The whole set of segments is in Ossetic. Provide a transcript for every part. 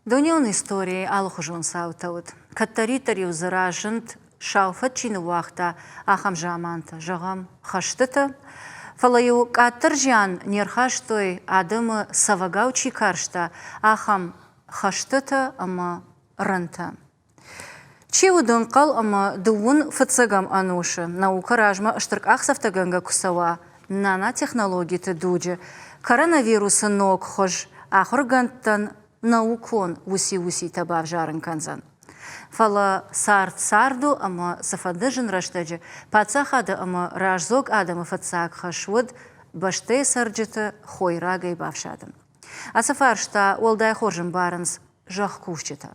Дунеон историйы алыхуызон цаутӕ уыд. Кӕддӕриддӕр-иу дзы разынд, сау фӕд чи ныууагъта, ахӕм замантӕ, зӕгъӕм, хӕстытӕ. Фӕлӕ-иу къаддӕр зиан не рхастой, адӕмы цӕвӕгау чи карста, ахӕм хӕстытӕ ӕмӕ рынтӕ. Чи уыд ӕнхъӕл ӕмӕ дыууын фыццӕгӕм ӕнусы наукӕ размӕ стыр къахдзӕфтӕгӕнгӕ куы цӕуа, нанотехнологиты дуджы коронавирусы ног хуыз ахуыргӕндтӕн наукон уыци-уыцитӕ бавзарын кӕндзӕн. Фӕлӕ цард цард у ӕмӕ цыфӕнды зын рӕстӕджы паддзахады ӕмӕ раздзог адӕмы фыццаг хӕс уыд бӕстӕйы цӕрджыты хойрагӕй бафсадын. Ацы фарста уӕлдай хорз ӕмбарынц зӕхкусджытӕ.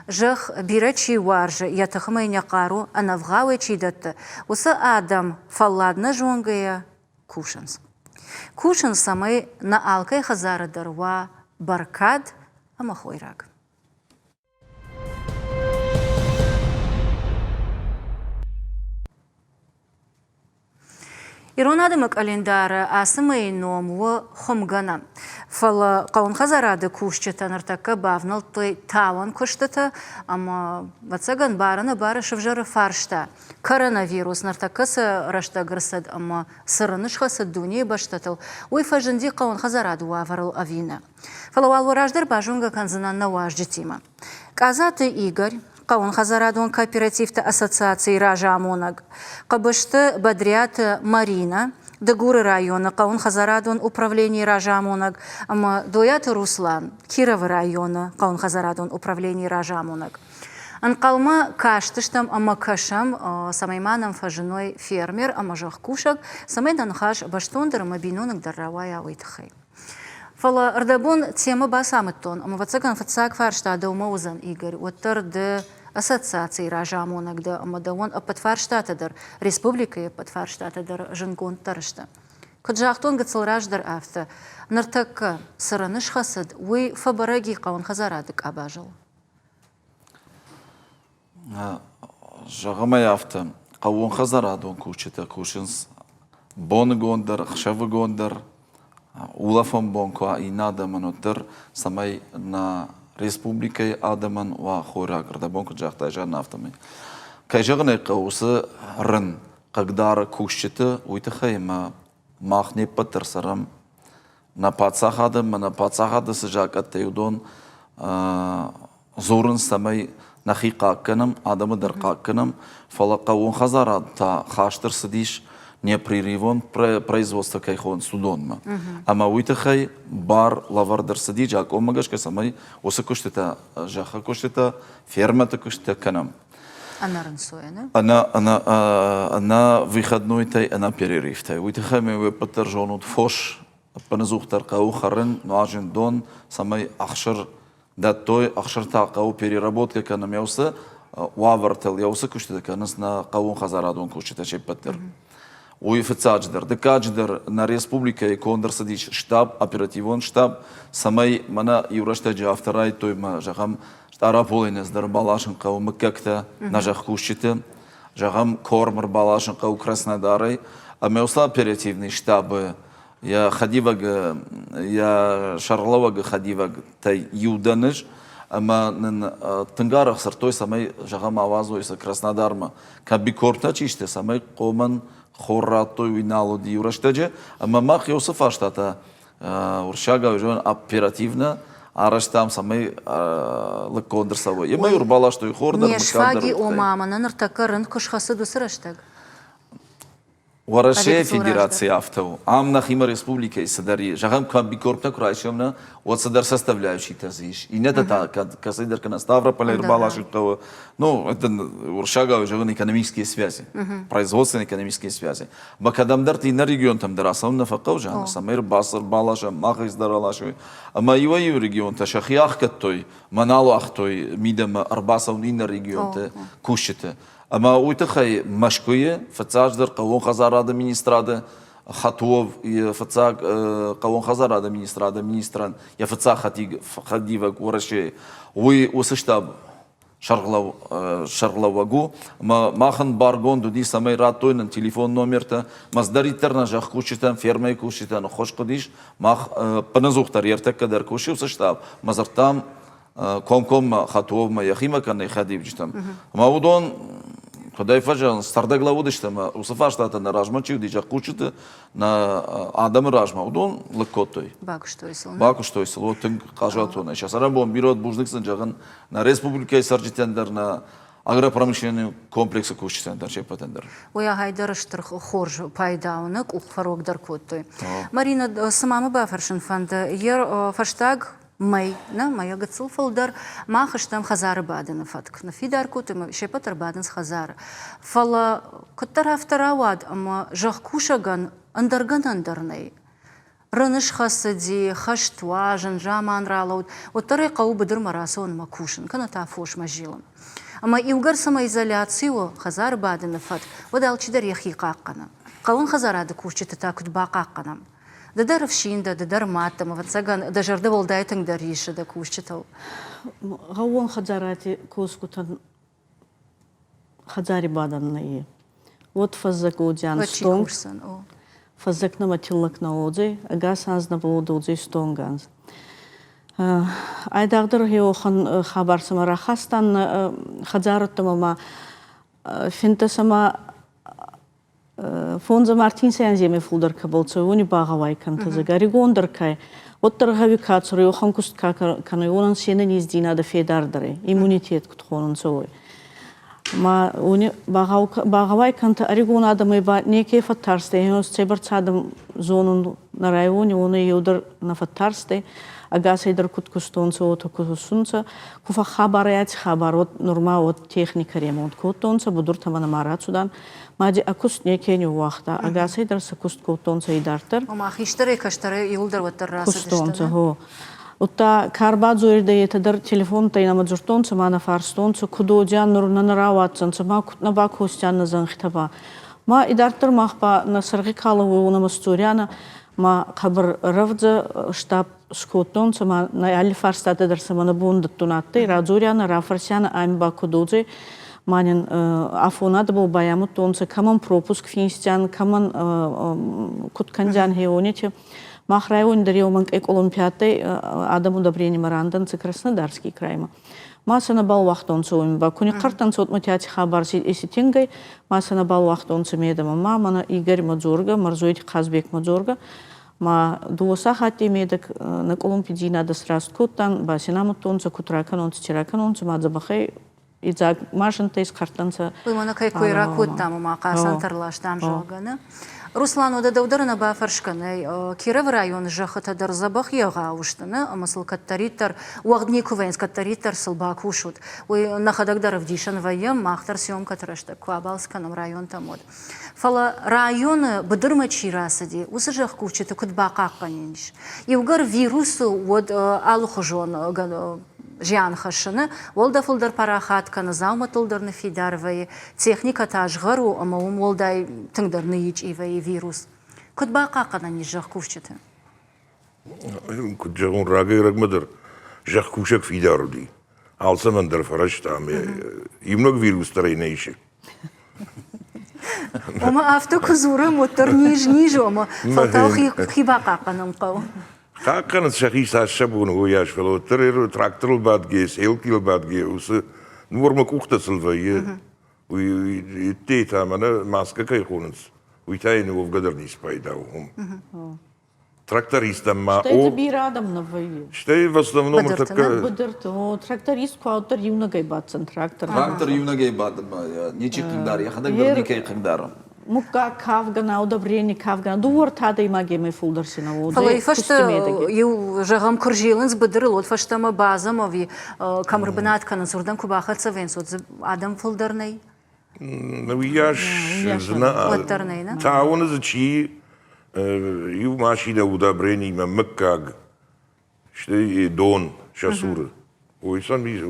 Зӕхх бирӕ чи уарзы, йӕ тыхмӕ йын йӕ хъару ӕнӕвгъауӕй чи дӕтты, уыцы адӕм фӕллад нӕ зонгӕйӕ кусынц. Кусынц, цӕмӕй нӕ алкӕй хӕдзары дӕр уа бӕркад ӕмӕ хойраг. Ирон адӕмы къӕлиндары ацы мӕйы ном у хуымгӕнӕн. Фӕлӕ хъӕуынхӕдзарады кусджытӕ ныртӕккӕ бавнӕлдтой тауӕн куыстытӕ ӕмӕ, ӕвӕццӕгӕн, бары-нӕбары сывзӕры фарста. Коронавирус ныртӕккӕ цы рӕстӕг ӕрцыд ӕмӕ цы рын схӕцыд дунейы бӕстӕтыл, уый фӕзынди хъӕуынхӕдзарады уавӕрыл ӕви нӕ. Фӕлӕ уал уӕ раздӕр базонгӕ кӕндзынӕн нӕ уазджытимӕ. Къадзаты Игорь, хъӕуынхӕдзарадон кооперативты ассоциацийы разамонӕг, Хъыбызты Бадриаты Маринӕ, Дыгуры районы хъӕуынхӕдзарадон управленийы разамонӕг ӕмӕ Дойаты Руслан, Кировы районы хъӕуынхӕдзарадон управленийы разамонӕг. Ӕнхъӕлмӕ кастыстӕм ӕмӕ кӕсӕм, цӕмӕй ма нӕм фӕзыной фермер ӕмӕ зӕхкусӕг, цӕмӕй нӕ ныхас бӕстондӕр ӕмӕ биноныгдӕр рауайа, уый тыххӕй. Фӕлӕ ӕрдӕбон темӕ бацамыдтон, ӕмӕ, ӕвӕццӕгӕн, фыццаг фарста дӕумӕ уыдзӕн, Игорь, уӕддӕр ды ассоциацийы разамонӕг дӕ ӕмӕ дӕуӕн ӕппӕт фарстатӕ дӕр, республикӕйы ӕппӕт фарстатӕ дӕр зындгонддӕр сты. Куыд загътон гыццыл раздӕр, афтӕ ныртӕккӕ цы рын схӕцыд, уый фӕбӕрӕг и хъӕуынхӕдзарады къабазыл. Зӕгъӕм ӕй афтӕ, хъӕууонхӕдзарадон кусджытӕ кусынц боныгон дӕр, ӕхсӕвыгон дӕр, улӕфӕн бон куы уа иннӕ адӕмӕн, уӕддӕр, цӕмӕй нӕ республикӕйы адӕмӕн уа хойраг, ӕрдӕбон куыд загътай, Жаннӕ, афтӕмӕй. Кӕй зӕгъын ӕй хъӕуы, уыцы рын хъыгдары кусджыты, уый тыххӕй ӕмӕ мах не ппӕт дӕр цӕрӕм нӕ паддзахады ӕмӕ нӕ паддзахады цы закъӕттӕ уыдон дзурынц, цӕмӕй нӕхи хъахъхъӕнӕм, адӕмы дӕр хъахъхъӕнӕм, фӕлӕ хъӕууон хӕдзарад та хаст ӕрцыдис непрерывон производство кӕй хонынц, уыдонмӕ. Ӕмӕ уый тыххӕй бар лӕвӕрд ӕрцыди закъонмӕ гӕсгӕ, цӕмӕй уыцы куыстытӕ, зӕххы куыстытӕ, фермӕты куыстытӕ кӕнӕм. Ӕнӕрынцойӕ, нӕ? Ӕнӕ, ӕнӕ, ӕнӕ выходнойтӕй, ӕнӕ перерывтӕй. Уый тыххӕй ме уе ппӕт дӕр зонут, фос ӕппынӕдзухдӕр хъӕуы хӕрын, нуазын дон, цӕмӕй ӕхсыр дӕттой, ӕхсыр та хъӕуы переработкӕ кӕнын йӕ уыцы уавӕртыл, йӕ уыцы куыстытӕ кӕнынц нӕ хъӕууонхӕдзарадон кусджытӕ се ппӕт дӕр. Уый фыццаджыдӕр. Дыккаджыдӕр, нӕ республикӕйы конд ӕрцыдис штаб, оперативон штаб, цӕмӕй мӕнӕ иу рӕстӕджы афтӕ райдтой мӕ, зӕгъӕм, Стъараполӕй нӕ цыдӕр баласын хъӕуы мыггӕгтӕ, нӕ зӕхкусджыты, зӕгъӕм, корм ӕрбаласын хъӕуы Краснодарӕй. Ӕмӕ уыцы оперативный штабы йӕ хӕдивӕг, йӕ сӕргълӕууӕгы хӕдивӕгтӕй иу дӕн ӕз, ӕмӕ нын тынг арӕх дзырдтой, цӕмӕй, зӕгъӕм, ауадзой сӕ Краснодармӕ. Комбикормтӕ чи сты, цӕмӕй хъомӕн хор радтой, уый нал уыд иу рӕстӕджы. Ӕмӕ мах уыцы фарстатӕ уырыссагау зӕгъӕн оперативно арӕзтам, цӕмӕй лыггонд ӕрцӕуой. Ӕмӕ ӕрбаластой хор дӕр, Не сфаг и, ома, мӕнӕ ныртӕккӕ рын куы схӕцыд, уыцы рӕстӕг? Уӕрӕсейы Федераци афтӕ у. Ам нӕхимӕ республикӕйы цыдӕр и. Зӕгъӕм, комбикормтӕ куы райсӕм, нӕ, уӕд цыдӕр составляющийтӕ дзы ис. Иннӕтӕ та кӕцыдӕр кӕнӕ Ставрополӕй ӕрбаласын хъӕуы. Ну, это уырыссагау зӕгъын экономические связи, производственно-экономические связи. Ма кӕдӕмдӕрты иннӕ регионтӕм дӕр ацӕуын нӕ фӕхъӕудзӕн, цӕмӕй ӕрбаласӕм, махӕй дӕр аласой. Ӕмӕ иуӕй-иу регионтӕ сӕхи ӕхгӕдтой, мӕ нал уагътой мидӕмӕ ӕрбацӕуын иннӕ регионты кусджыты. Ӕмӕ уый тыххӕй Мӕскуыйы фыццаджыдӕр хъӕууон хӕдзарады министрады Хатуов фыццаг хъӕууон хӕдзарады министрады министрӕн йӕ фыццаг хӕдивӕг Уӕрӕсейы, уый уыцы штаб сӕргълӕууӕг у. Ӕмӕ махӕн баргонд уыди, цӕмӕй радтой нын телефон номертӕ. Мӕздӕриддӕр нӕ зӕхкусджытӕн, фермӕйы кусджытӕн ӕххуыс хъуыдис. Мах ӕппынӕдзухдӕр ӕртӕккӕ дӕр кусы уыцы штаб. Мӕ дзырдтам. комкоммӕ Хатуовмӕ йӕхимӕ кӕнӕ хӕдивджытӕм. Ӕмӕ уыдон куыдӕй фӕзӕгъынц, цӕрдӕг лӕууыдысты ӕмӕ уыцы фарстатӕ нӕ размӕ чи уыди, зӕхкусджыты, нӕ адӕмы размӕ, уыдон лыг кодтой. Бакуыстой сыл. Бакуыстой сыл, вот тынг хъазуатонӕй. Сӕ цӕрӕнбон бирӕ бузныг сын зӕгъын нӕ республикӕйы цӕрджытӕн дӕр, нӕ агропромышленный комплексы кусджытӕн дӕр, се ппӕтӕн дӕр. Уый ахӕй дӕр стыр хорз пайда у, нӕ къух фӕрогдӕр кодтой. Марина, цы ма мӕ бафӕрсын фӕнды, йӕ фӕстаг мӕй, нӕ мӕйӕ гыццыл фылдӕр мах стӕм хӕдзары бадыны фӕтк. Ныффидар кодтой ӕмӕ се ппӕт ӕрбадынц хӕдзары. Фӕлӕ куыддӕр афтӕ рауад, ӕмӕ зӕхкусӕгӕн ӕндӕр гӕнӕн дӕр нӕй. Рын схӕцыди, хӕст уа, зын заман ралӕуд, уӕддӕр ӕй хъӕуы быдырмӕ рацӕуынмӕ кусын, кӕнӕ та фосмӕ зилын. Ӕмӕ иугӕр самоизоляци у, хӕдзары бадыны фӕтк, уӕд алчидӕр йӕхи хъахъхъӕны. Хъӕуон хӕдзарады кусджыты та куыд бахъахъхъӕнӕм? Ды дӕр ӕфсин дӕ, ды дӕр мад дӕ, ӕвӕццӕгӕн, дӕ зӕрдӕ уӕлдай тынгдӕр риссы дӕ кусджытыл. Гъӕууон хӕдзарӕти косгутӕн хӕдзари бадӕн нӕййе. Уӕд фӕззӕг уодзиан стонг. Фӕззӕг нӕмӕ тиллӕг нӕ уодзӕй, ӕгас анз нӕ уодзӕй стонг анз. Айдагъдӕр гъеуӕхӕн хабар цӕмӕ рахастан хӕдзарӕдтӕмӕ ма финддӕс ӕма Фондз ӕма ӕртинсӕй анземӕй фулдӕр кӕбӕл цӕуй, уони багъӕуай кӕнтӕ, зӕгъгӕ, ӕригондӕр ка ӕй, уӕддӕр гъӕуи ка цӕруй, уӕхӕн куст ка кӕнуй, уонӕн се нӕнездзийнадӕ федардӕр ӕй, иммунитет куд хонунцӕ, уой. Ма уони багъӕуай кӕнтӕ ӕригон адӕмӕй ба неке фӕттарстӕй, цӕйбӕрцӕ адӕм зонун нӕ райони, уонӕй еу дӕр нӕ фӕттарстӕй. Ӕгасӕй дӕр куд кустонцӕ, уотӕ кусунцӕ. Ку фӕххабар ӕй аци хабар, уӕд нурма уӕд техникӕ ремонт кодтонцӕ, будуртӕмӕ нӕма рацудан. Мади ӕ куст неке ниууагъта, ӕгасӕй дӕр сӕ куст кодтонцӕ идарддӕр. Ома хистӕрӕй кӕстӕрӕй иууылдӕр уӕддӕр рацыдысты. Кустонцӕ, гъо. Удта ка рбадзоридӕ, етӕ дӕр телефонтӕй нӕмӕ дзурдтонцӕ ма нӕ фарстонцӕ, куд уодзиан, нур нӕ нӕ рауадздзӕнцӕ, ма куд нӕ бакосдзиан нӕ зӕнхитӕ ба. Ма идарддӕр мах ба нӕ сӕргъи ка лӕууй, уонӕмӕ сдзорианӕ, ма хъӕбӕр рӕвдзӕ штаб скодтонцӕ, ма нӕ алли фарстатӕ дӕр сӕмӕ нӕ бон дӕттун адтӕй, радзорианӕ, рафӕрсианӕ, ами ба куд уодзӕй, ма нин афонадӕбӕл байамудтонцӕ, кӕмӕн пропуск финстиан, кӕмӕн куд кӕндзиан хеуонити. Мах райони дӕр еу мӕнкъӕй къулумпи адтӕй, адӕм удобрениемӕ рандӕнцӕ Краснодарский краймӕ. Ма сӕ нӕбал уагътонцӕ уоми ба. Ку нихъхъӕрттӕнцӕ уотмӕ хабар еситингӕй, ма сӕ нӕбал уагътонцӕ медӕмӕ. Ма мӕнӕ Игорь Мадзорга, Мӕрзойти Хъазбек Мадзорга, ма дууӕ сахатти медӕг нӕ къулумпидзийнадӕ сраст кодтан, ба син амудтонцӕ, куд ракӕнонцӕ, ци ракӕнонцӕ, ма дзӕбӕхӕй идзаг машинтӕ исхъӕрттӕнцӕ. Уый мӕнӕ кӕй кой ракодтам, ома хъацӕнтӕ рластам, зӕгъгӕ, нӕ? Руслан, уӕдӕ дӕу дӕр нӕ бафӕрсгӕ нӕй, Кировы районы зӕххытӕ дӕр дзӕбӕх егъау сты, нӕ? Ӕмӕ сыл кӕддӕриддӕр уӕгъд никуы вӕййынц, кӕддӕриддӕр сыл бакусут. Уый нӕхӕдӕг дӕр ӕвдисӕн вӕййӕм, мах дӕр съемкӕты рӕстӕг куы абалц кӕнӕм районтӕм, уӕд. Фӕлӕ районы быдырмӕ чи рацыди, уыцы зӕхкусджыты куыд бахъахъхъӕнӕн ис? Иугӕр вирус у, уӕд алыхуызон зиан хӕссыны, уӕлдӕфыл дӕр парахат кӕны, дзаумӕттыл дӕр ныффидар вӕййы, техникӕ та згъӕр у ӕмӕ уым уӕлдай тынгдӕр ныйичъи вӕййы вирус. Куыд бахъахъхъӕнӕн ис зӕхкусджыты? Куыд зӕгъон, рагӕй-рӕгмӕ дӕр зӕхкусӕг фидар уыди. Алцӕмӕн дӕр фӕрӕзта ӕмӕ иунӕг вирус дӕр ӕй нӕ исы. Ома афтӕ куы дзурӕм, уӕддӕр низ низ у, ӕмӕ фӕлтау хи бахъахъхъӕнын хъӕуы. Хъахъхъӕнынц сӕхи цас сӕ бон у, уыйас, фӕлӕ уӕддӕр тракторыл бадгӕ, селкийыл бадгӕ, уыцы нуормӕ къухтӕ сыл вӕййы. Уый ӕддейы та мӕнӕ маскӕ кӕй хонынц, уый та йын уӕвгӕ дӕр ницы пайда у. Трактористтӕм ма Стӕй дзы бирӕ адӕм нӕ вӕййы. Стӕй в основном ныртӕккӕ быдырты, о, тракторист куы уӕддӕр иунӕгӕй баддзӕн трактор. Трактор иунӕгӕй бадынмӕ ничи хъыгдары, йӕхӕдӕг дӕр никӕй хъыгдары. Муггаг кафгӕнӕ, удобрение кафгӕнӕ, дыууӕ-ӕртӕ адӕймагемӕ фулдӕр си нӕ уодзӕй. Фӕлӕ фӕстӕ иу, зӕгъӕм, куы рзилынц быдырыл, уӕд фӕстӕмӕ базӕм ӕви кӕм ӕрбынат кӕнынц, уырдӕм куы бахӕццӕ вӕййынц, уӕд дзы адӕм фылдӕр нӕй? Уыйас нӕ. Уӕддӕр нӕй, нӕ? Тауыны дзы чи иу машинӕ удобрениимӕ мыггаг, стӕй дон сӕ цуры. Уый сӕм ис.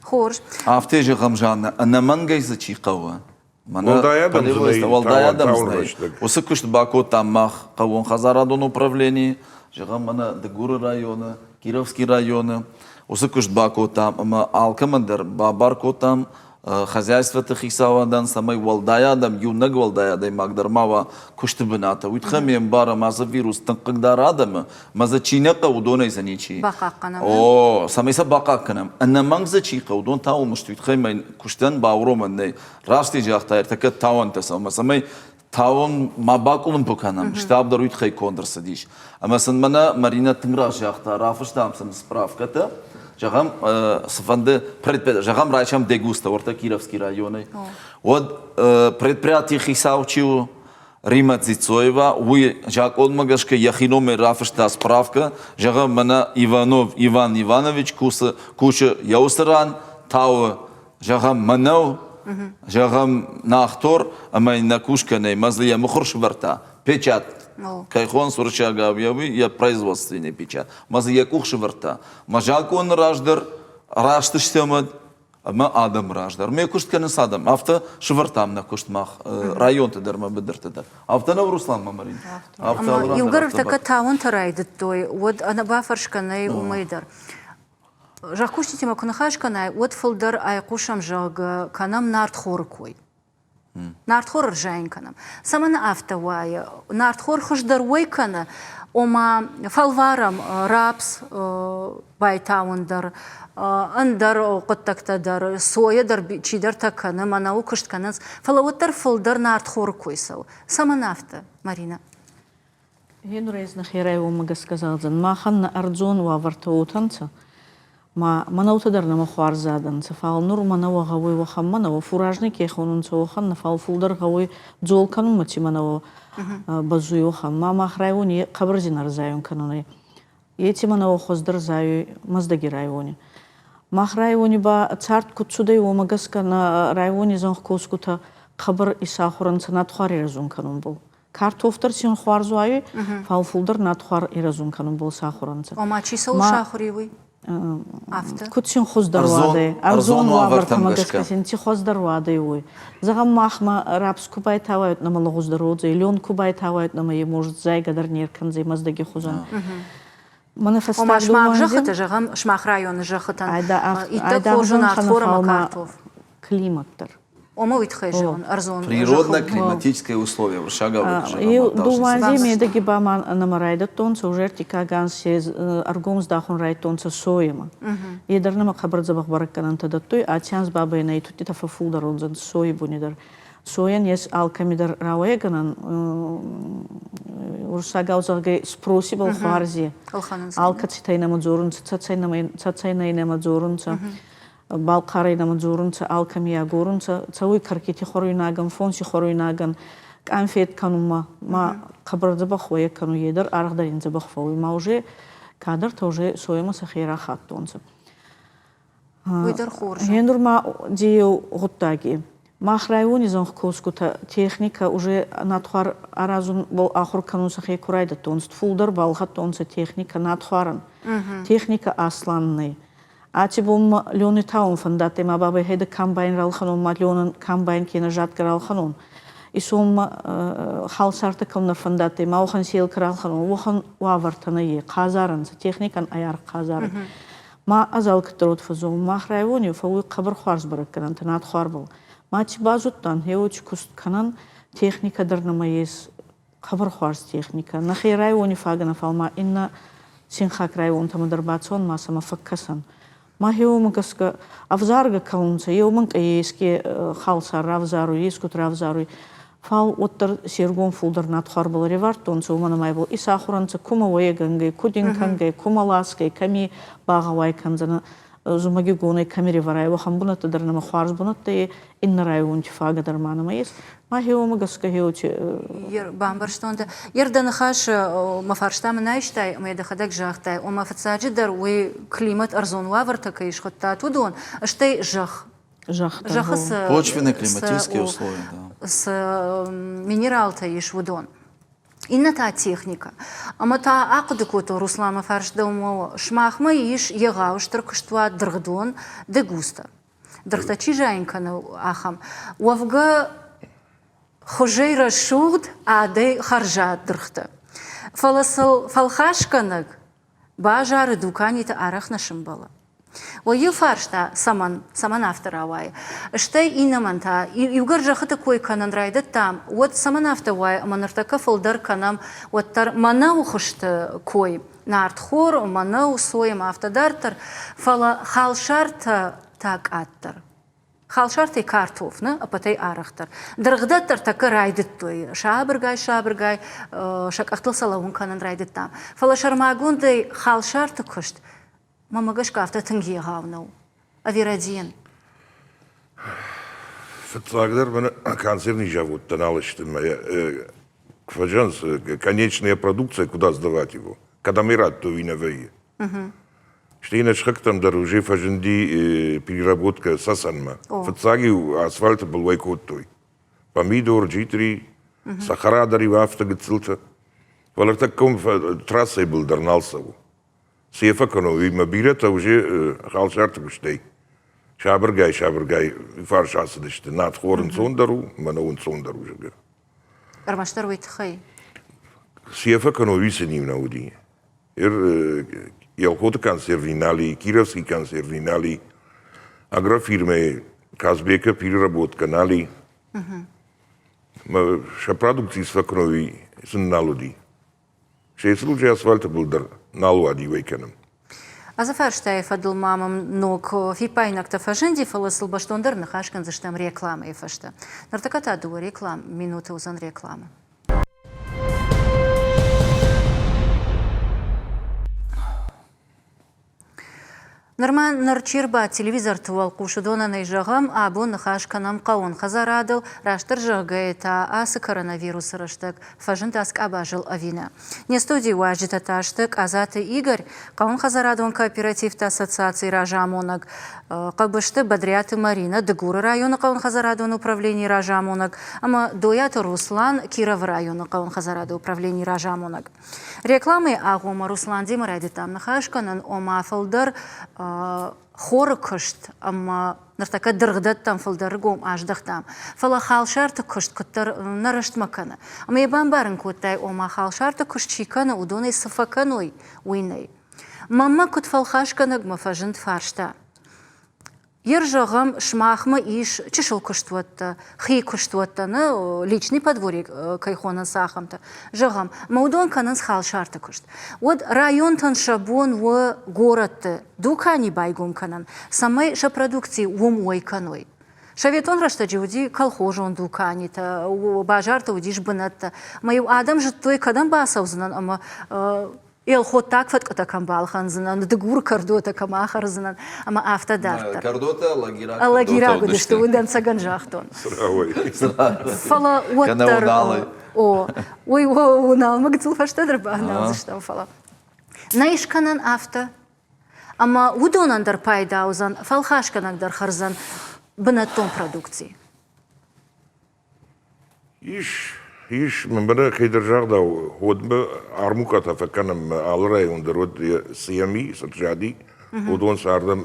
Хорз. Афтӕ зӕгъӕм, Жаннӕ, ӕнӕмӕнгӕй дзы чи хъӕуы? Уӕлдай адӕм дзы нӕй. Уӕлдай адӕм дзы нӕй. Уыцы куыст бакодтам мах хъӕууонхӕдзарадон управленийы, зӕгъӕм, мӕнӕ Дыгуры районы, Кировский районы. Уыцы куыст бакодтам ӕмӕ алкӕмӕн дӕр бабар кодтам. Хозяйствоты хицауадӕн, цӕмӕй уӕлдай адӕм, иунӕг уӕлдай адӕймаг дӕр ма уа куысты бынаты. Уый тыххӕй ме мбарӕм, ацы вирус тынг хъыгдары адӕмы, ӕмӕ дзы чи нӕ хъӕуы, уыдонӕй дзы ничи. Бахъахъхъӕнӕм. О, цӕмӕй сӕ бахъахъхъӕнӕм. Ӕнӕмӕнг дзы чи хъӕуы, уыдон та уым сты. Уый тыххӕй мӕ куыстӕн бауромӕн нӕй. Раст загъта, ӕртӕккӕ тауӕнтӕ цӕуы, цӕмӕй тауын ма бакъуылымпы кӕнӕм, штаб дӕр уый тыххӕй конд ӕрцыдис. Ӕмӕ сын мӕнӕ Маринӕ тынг раст загъта, рафыстам сын справкӕтӕ, зӕгъӕм, цыфӕнды, зӕгъӕм, райсӕм Дегуста, уӕртӕ Кировский районӕй. Уӕд предприятийы хицау чи у, Рима Цицоева, уый закъонмӕ гӕсгӕ йӕхи номӕй рафыста справкӕ, зӕгъӕм, мӕнӕ Иванов Иван Иванович кусы, кусы йӕ уыцы ран, тауы зӕгъӕм, мӕнӕу, зӕгъӕм, нахтор ӕмӕ йын нӕ кусгӕ нӕй, мӕ дзы йӕ мыхуыр сывӕрдта, печать, кӕй хонынц уырыссагау, йӕ уый йӕ производственный печать, мӕ дзы йӕ къух сывӕрдта. Мӕ закъоны раздӕр раст стӕм ӕмӕ адӕмы раз дӕр. Ме куыст кӕнынц адӕм. Афтӕ сывӕрдтам нӕ куыст мах районты дӕр мӕ быдырты дӕр. Афтӕ нӕу, Руслан Мамарин? Афтӕ. Иугӕр ӕртӕккӕ тауынтӕ райдыдтой, уӕд ӕнӕбафӕрсгӕ нӕй уымӕй дӕр. Зӕхкусджытимӕ куы ныхас кӕнай, уӕд фылдӕр айхъусӕм, зӕгъгӕ, кӕнӕм нартхоры кой. Нартхор ӕрзайын кӕнӕм. Цӕмӕн афтӕ уайы? Нартхор хуыздӕр уӕй кӕны, ома фӕлварӕм рапс байтауын дӕр, ӕндӕр хъуыддӕгтӕ дӕр, сойӕ дӕр чидӕртӕ кӕны, мӕнӕуы куыст кӕнынц, фӕлӕ уӕддӕр фылдӕр нартхоры кой цӕуы. Цӕмӕн афтӕ, Маринӕ? Гъенур ӕз нӕхе районмӕ гӕсгӕ зӕгъдзӕн, махӕн нӕ ӕрдзон уавӕртӕ уотӕ нцӕ, ма мӕнӕутӕ дӕр нӕмӕ хуарз адӕнцӕ, фал нур мӕнӕуӕ гъӕуй уӕхӕн мӕнӕуӕ, фуражни ке хонунцӕ, уӕхӕн нӕ, фал фулдӕр гъӕуй дзол кӕнунмӕ ци мӕнӕуӕ бӕззуй, уӕхӕн. Ма мах райони хъӕбӕр зин ӕрзайун кӕнун ӕй. Еци мӕнӕуӕ хуӕздӕр зайуй Мӕздӕги райони. Мах райони ба цард куд цудӕй, уомӕ гӕсгӕ нӕ райони зӕнхкосгутӕ хъӕбӕр исахур ӕнцӕ надхуар ирӕзун кӕнунбӕл. Картоф дӕр син хуарз уайуй, фал фулдӕр надхуар ирӕзун кӕнунбӕл сахур ӕнцӕ. Ома чи цӕуыл сахур и уый? Афтӕ. Куд син хуздӕр уадӕй, ӕрдзон уавӕртӕмӕ гӕсгӕ син ци хуӕздӕр уадӕй, уой. Зӕгъӕн, махмӕ рапс ку байтауайут, нӕмӕ лӕгъуздӕр уодзӕй, лен ку байтауайут, нӕмӕ е может зайгӕ дӕр не ркӕндзӕй Мӕздӕги хузӕн. Мӕнӕ фӕстаг Ома, сымах зӕххытӕ, зӕгъӕм, сымах районы зӕххытӕн иттӕг хорз у нартхор ӕмӕ картоф. Климат дӕр. Ома уый тыххӕй зӕгъын, ӕрдзон Природно-климатическое условие уырыссагау Дууанзи медӕги ба ма нӕмӕ райдӕдтонцӕ уже ӕртиккаг анз се ӕргом здахун райдтонцӕ соемӕ. Е дӕр нӕмӕ хъӕбӕр дзӕбӕх бӕрӕггӕнӕнтӕ дӕттуй. Аци анз бабӕй нӕ итуттитӕ фӕффулдӕр уодзӕнцӕ сойи буни дӕр. Сойӕн ес алкӕми дӕр рауӕйгӕнӕн уруссагау зӕгъгӕй спросибал хуарзи. Алкӕцитӕй нӕмӕ дзорунцӕ, цӕцӕйнӕй нӕмӕ дзорунцӕ. Балхъарӕй нӕмӕ дзорунцӕ, алкӕми агорунцӕ, цӕуй кӕркити хуӕруйнагӕн, фонси хуӕруйнагӕн, къанфет кӕнунмӕ ма хъӕбӕр дзӕбӕх уӕйӕ кӕнуй, е дӕр аргъ дӕр ин дзӕбӕх фӕууй. Ма уже кадӕртӕ уже соемӕ сӕхе рахаттонцӕ. Уый дӕр хорз. Гъенур ма ди еу гъуддаги. Мах райони зӕнхкосгутӕ техникӕ уже надхуар аразунбӕл ахур кӕнун сӕхе ку райдӕдтонцӕ, фулдӕр балхӕдтонцӕ техникӕ надхуарӕн. Техникӕ аслан нӕй. Аци бон ма Леони таун фӕндадтӕй ма бабӕй хеда комбайн ралхӕнон, ма Леонӕн комбайн кенӕ жаткӕ ралхӕнон. Исон ма халсартӕ кӕм нӕ фӕндадтӕй, ма уӕхӕн селкӕ ралхӕнон, уӕхӕн уавӕртӕ нӕййе, хъазар ӕнцӕ, техникӕн ӕй аргъ хъазар. Ма ӕз алкӕддӕр уод фӕззӕгъун, мах райони фӕууй хъӕбӕр хуарз бӕрӕггӕнӕнтӕ надхуарбӕл. Ма ци базудтан, хеуоти куст кӕнӕн, техникӕ дӕр нӕмӕ ес, хъӕбӕр хуарз техникӕ. Нӕхе райони фагӕ нӕ, фал ма иннӕ синхаг районтӕмӕ дӕр бацӕуӕн, ма сӕмӕ фӕккӕсӕн. Ма хеуомӕ гӕсгӕ ӕвзаргӕ кӕунцӕ, еу мӕнкъӕй еске халсар равзаруй, ескут равзаруй. Фал уӕддӕр се ргом фулдӕр надхуарбӕл ӕрӕвардтонцӕ, уомӕн ӕма ибӕл исахур ӕнцӕ, кумӕ уӕйгӕнгӕй, куд ин кӕнгӕй, кумӕ ласгӕй, кӕми багъӕуай кӕндзӕнӕ, зумӕгигонӕй кӕми ревӕрай, уӕхӕн бунӕттӕ дӕр нӕмӕ хуарз бунӕттӕ е, иннӕ районти фагӕ дӕр ма нӕмӕ ес. Ма хеуомӕ гӕсгӕ хеуоти Бамбӕрстон дӕ. Ер дӕ ныхас мӕ фарста мын айстай ӕмӕ йӕ дӕхӕдӕг загътай, ома фыццаджыдӕр уый климат ӕрдзон уавӕртӕ кӕй схуыдтат, уыдон, стӕй зӕхх. Зӕххы цы Почвенно-климатические условия, да. Цы минералтӕ ис, уыдон. Иннӕ та техникӕ. Ӕмӕ та ахъуыды кодтон Русланмӕ фарст дӕумӕ сымахмӕ ис егъау стыр куыстуат дыргъдон Дегуста. Дыргътӕ чи зайын кӕны, ахӕм. Уӕвгӕ хуызӕй рӕсугъд, адӕй хӕрзад дыргътӕ. Фӕлӕ сыл фӕлхасгӕнӕг базары дуканиты арӕх нӕ сымбӕлы. Уый иу фарста, цӕмӕн, цӕмӕн афтӕ рауайы? Стӕй иннӕмӕн та, иугӕр зӕххыты кой кӕнын райдыдтам, уӕд цӕмӕн афтӕ уайы ӕмӕ ныртӕккӕ фылдӕр кӕнӕм уӕддӕр мӕнӕуы хуызты кой, нартхор, мӕнӕу, сой ӕмӕ афтӕ дарддӕр, фӕлӕ халсартӕ та къаддӕр. Халсартӕй картоф, нӕ, ӕппӕтӕй арӕхдӕр. Дыргъдӕттӕ ӕртӕккӕ райдыдтой сабыргай-сабыргай сӕ къӕхтыл сӕ лӕууын кӕнын райдыдтам. Фӕлӕ сӕрмагондӕй халсарты куыст Мӕнмӕ гӕсгӕ афтӕ тынг егъау нӕу. Ӕви рӕдийын? Фыццагдӕр мӕнӕ консервный заводтӕ нал сты мӕ фӕзӕгъынц, конечная продукция, куда сдавать его, кӕдӕм ӕй радтой, уый нӕ вӕййы. Стӕй нӕ сыхӕгтӕм дӕр уже фӕзынди переработка Цӕцӕнмӕ. Фыццаг-иу асфальты был уӕй кодтой. Помидор, джитъри, сахара дӕр-иу афтӕ гыццылтӕ. Фӕлӕ ӕртӕккӕ уым трассӕйы был дӕр нал цӕуы. Цы йӕ фӕкӕной, уый мӕ бирӕтӕ уже халсарты куыстӕй сабыргай-сабыргай фарс ацыдысты. Надхор ӕнцондӕр у, мӕнӕу ӕнцондӕр у, зӕгъгӕ. Ӕрмӕстдӕр уый тыххӕй? Цы йӕ фӕкӕной, уый сын иу нӕ уыди. Елхоты консерви нал и, Кировский консерви нал и, агрофирмӕйы Казбека переработка нал и. Сӕ продукци цы фӕкӕной, сын нал уыди. Сесыл асфальты был дӕр нал уади уӕй кӕнын. Ацы фарстайы фӕдыл ма мӕм ног фиппаинӕгтӕ фӕзынди, фӕлӕ сыл бӕстондӕр ныхас кӕндзыстӕм рекламӕйы фӕстӕ. Ныртӕккӕ та дыууӕ реклам минуты уыдзӕн рекламӕ. Нырма ныр чи рбадт телевизорты уӕлхъус, уыдонӕн ӕй зӕгъӕм, абон ныхас кӕнӕм хъӕууон хӕдзарадыл, растдӕр зӕгъгӕйӕ та ацы коронавирусы рӕстӕг фӕзынд ацы къабазыл ӕви нӕ. Не студийы уазджытӕ та сты Къадзаты Игорь, хъӕууонхӕдзарадон кооперативты ассоциацийы разамонӕг, Хъӕбысты Бадриаты Маринӕ, Дыгуры районы хъӕууонхӕдзарадон управленийы разамонӕг ӕмӕ Дойаты Руслан, Кировы районы хъӕууонхӕдзарады управленийы разамонӕг. Рекламӕйы агъоммӕ Русландимӕ райдыдтам ныхас кӕнын, ома фылдӕр хоры куыст ӕмӕ ныртӕккӕ дыргъдӕттӕм фылдӕр ргом аздӕхтам. Фӕлӕ халсарты куыст куыддӕр нӕ рӕстмӕ кӕны. Ӕмӕ йӕ бамбарын кодтай, ома халсарты куыст чи кӕны, уыдонӕй цы фӕкӕной, уый нӕй. Мӕнмӕ куыд фӕлхасгӕнӕгмӕ фӕзынд фарста. Ер зӕгъӕм, сымахмӕ ис чысыл куыстуӕттӕ, хи куыстуӕттӕ, нӕ личный подворье кӕй хонынц, ахӕмтӕ. Зӕгъӕм, ӕмӕ уыдон кӕнынц халсарты куыст. Уӕд районтӕн сӕ бон у горӕтты дукани байгом кӕнын, цӕмӕй сӕ продукци уым уӕй кӕной. Советон рӕстӕджы уыди колхозон дуканитӕ, базарты уыдис бынӕттӕ. Ӕмӕ-иу адӕм зыдтой, кӕдӕм бацӕудзынӕн ӕмӕ Елхоттаг фӕткъуытӕ кӕм балхӕндзынӕн, дыгур кӕрдотӕ кӕм ахӕрдзынӕн ӕмӕ афтӕ дарддӕр. Кӕрдотӕ лагераг Лагераг уыдысты, уый дӕнцӕгӕн загътон. Фӕлӕ уӕддӕр о, уый уыналмӕ гыццыл фӕстӕдӕр баналдзыстӕм, фӕлӕ нӕй скӕнӕн афтӕ, ӕмӕ уыдонӕн дӕр пайда уыдзӕн, фӕлхасгӕнӕг дӕр хӕрдзӕн бынӕттон продукци. Ис, ис, мӕнӕ кӕйдӕр загъдау, уӕдмӕ армукъатӕ фӕкӕнӕм алы район дӕр уӕд цы йӕм и, цы рзади, уыдон сӕ ардӕм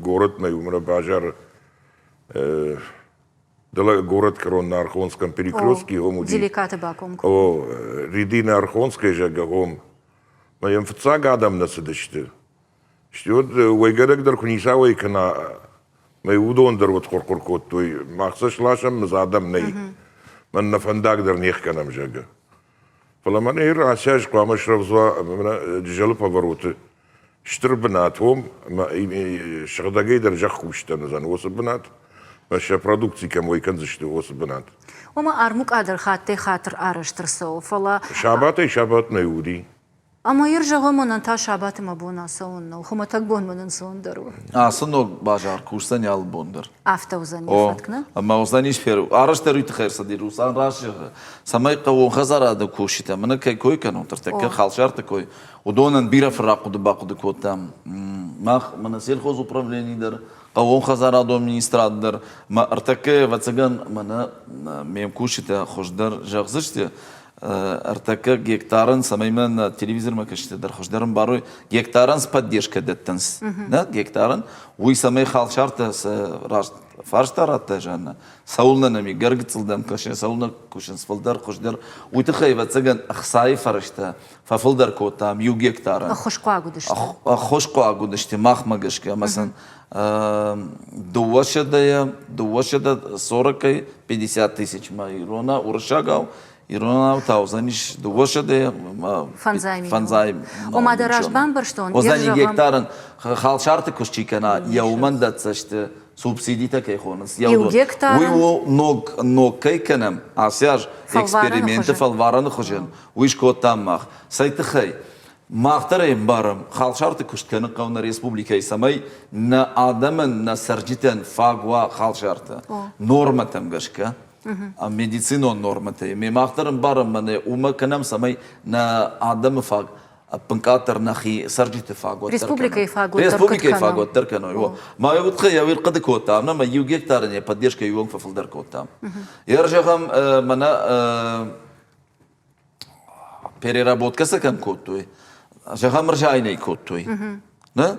горӕтмӕ уымӕн базары дӕлӕ горӕтгӕрон на Архонском перекрестке гом уыди. Деликаты бакомкоммӕ. О, Редина Архонская, зӕгъгӕ, гом. Мӕ йӕм фыццаг адӕм нӕ цыдысты. Стӕй уӕд уӕйгӕнӕг дӕр куы ницӕуӕй кӕна, мӕ уыдон дӕр уӕд хъуыр-хъуыр кодтой, мах сӕ сласӕм, мӕ адӕм нӕй. Мӕн нӕ фӕндаг дӕр не хгӕнӕм, зӕгъгӕ. Фӕлӕ мӕнӕ ир ацы аз хъуамӕ срӕвдз уа мӕнӕ Джызӕлы повороты стыр бынат уым, ӕмӕ сыгъдӕгӕй дӕр зӕхкусджытӕн уыдзӕн уыцы бынат, ӕмӕ сӕ продукци кӕм уӕй кӕндзысты, уыцы бынат. Ома армукъа дӕр хаттӕй-хатт арӕзт ӕрцӕуы, фӕлӕ... Сабатӕй сабатмӕ уыди. Ӕмӕ ир зӕгъӕм, мӕнӕн та сабаты мӕ бон ацӕуын нӕу, хуымӕтӕг бон мын ӕнцондӕр у. Ацы ног базар кусдзӕни алы бон дӕр. Афтӕ уыдзӕн йӕ фӕтк, нӕ? Ӕмӕ уыдзӕнис фер арӕзт дӕр уый тыххӕй ӕрцыди Руслан раст зӕгъы, цӕмӕй хъӕууон хӕдзарады кусджытӕ, мӕнӕ кӕй кой кӕнут, ӕртӕккӕ халсарты кой, уыдонӕн бирӕ фыррахъуыды-бахъуыды кодтам. Мах, мӕнӕ сельхозуправлени дӕр, хъӕууонхӕдзарадон министрад дӕр, мӕ ӕртӕккӕ, ӕвӕццӕгӕн, мӕнӕ ме мкусджытӕ хуыздӕр зӕгъдзысты. Ӕртӕккӕ гектарӕн, цӕмӕй мӕ нӕ телевизормӕ кӕсджытӕ дӕр хуыздӕр ӕмбарой, гектарӕн цы поддержкӕ дӕттынц, нӕ гектарӕн, уый цӕмӕй халсартӕ сӕ раст фарста радта Жанна, цӕуылнӕ нӕм и гӕргыцъылдӕм кӕсын, цӕуылнӕ кусынц фылдӕр, хуыздӕр, уый тыххӕй, ӕвӕццӕгӕн, ӕхцайы фӕрӕзтӕ фӕфылдӕр кодтам иу гектарӕн. Ӕххуысхъуаг уыдысты. Ӕххуысхъуаг уыдысты махмӕ гӕсгӕ, ӕмӕ сын дыууӕсӕдӕйӕ, дыууӕсӕдӕ сорокӕй 50 тысячмӕ ирона, уырыссагау, иронау та уыдзӕнис дыууӕсӕдӕйӕ фӕндзай. Ома дӕ раст бамбӕрстон? Уыдзӕни гектарӕн халсарты куыст чи кӕна, йӕ уымӕн дӕтдзысты субсидитӕ кӕй хонынц. Иу гектарӕн? Уый у ног, ног кӕй кӕнӕм ацы аз эксперименты фӕлварӕны хуызӕн. Уый скодтам мах. Цӕй тыххӕй? Мах дӕр ӕй ӕмбарӕм, халсарты куыст кӕнын хъӕуы нӕ республикӕйы, цӕмӕй нӕ адӕмӕн, нӕ цӕрджытӕн фаг уа халсартӕ. Нормӕтӕм гӕсгӕ, медицинон нормӕтӕй. Ме мах дӕр ӕмбарӕм, мӕнӕ уымӕ кӕнӕм, цӕмӕй нӕ адӕмы фаг ӕппынкъаддӕр нӕхи цӕрджыты фаг уӕддӕр Республикӕйы фаг уӕддӕр Республикӕйы фаг уӕддӕр кӕной. Ма уыдхъы йӕ ӕрхъуыды кодтам, ӕмӕ иу гектары не поддержка иуонг фӕфылдӕр кодтам. Ер зӕгъӕм, мӕнӕ переработка сӕ кӕм кодтой, зӕгъӕм, рзайынӕй кодтой. Нӕ?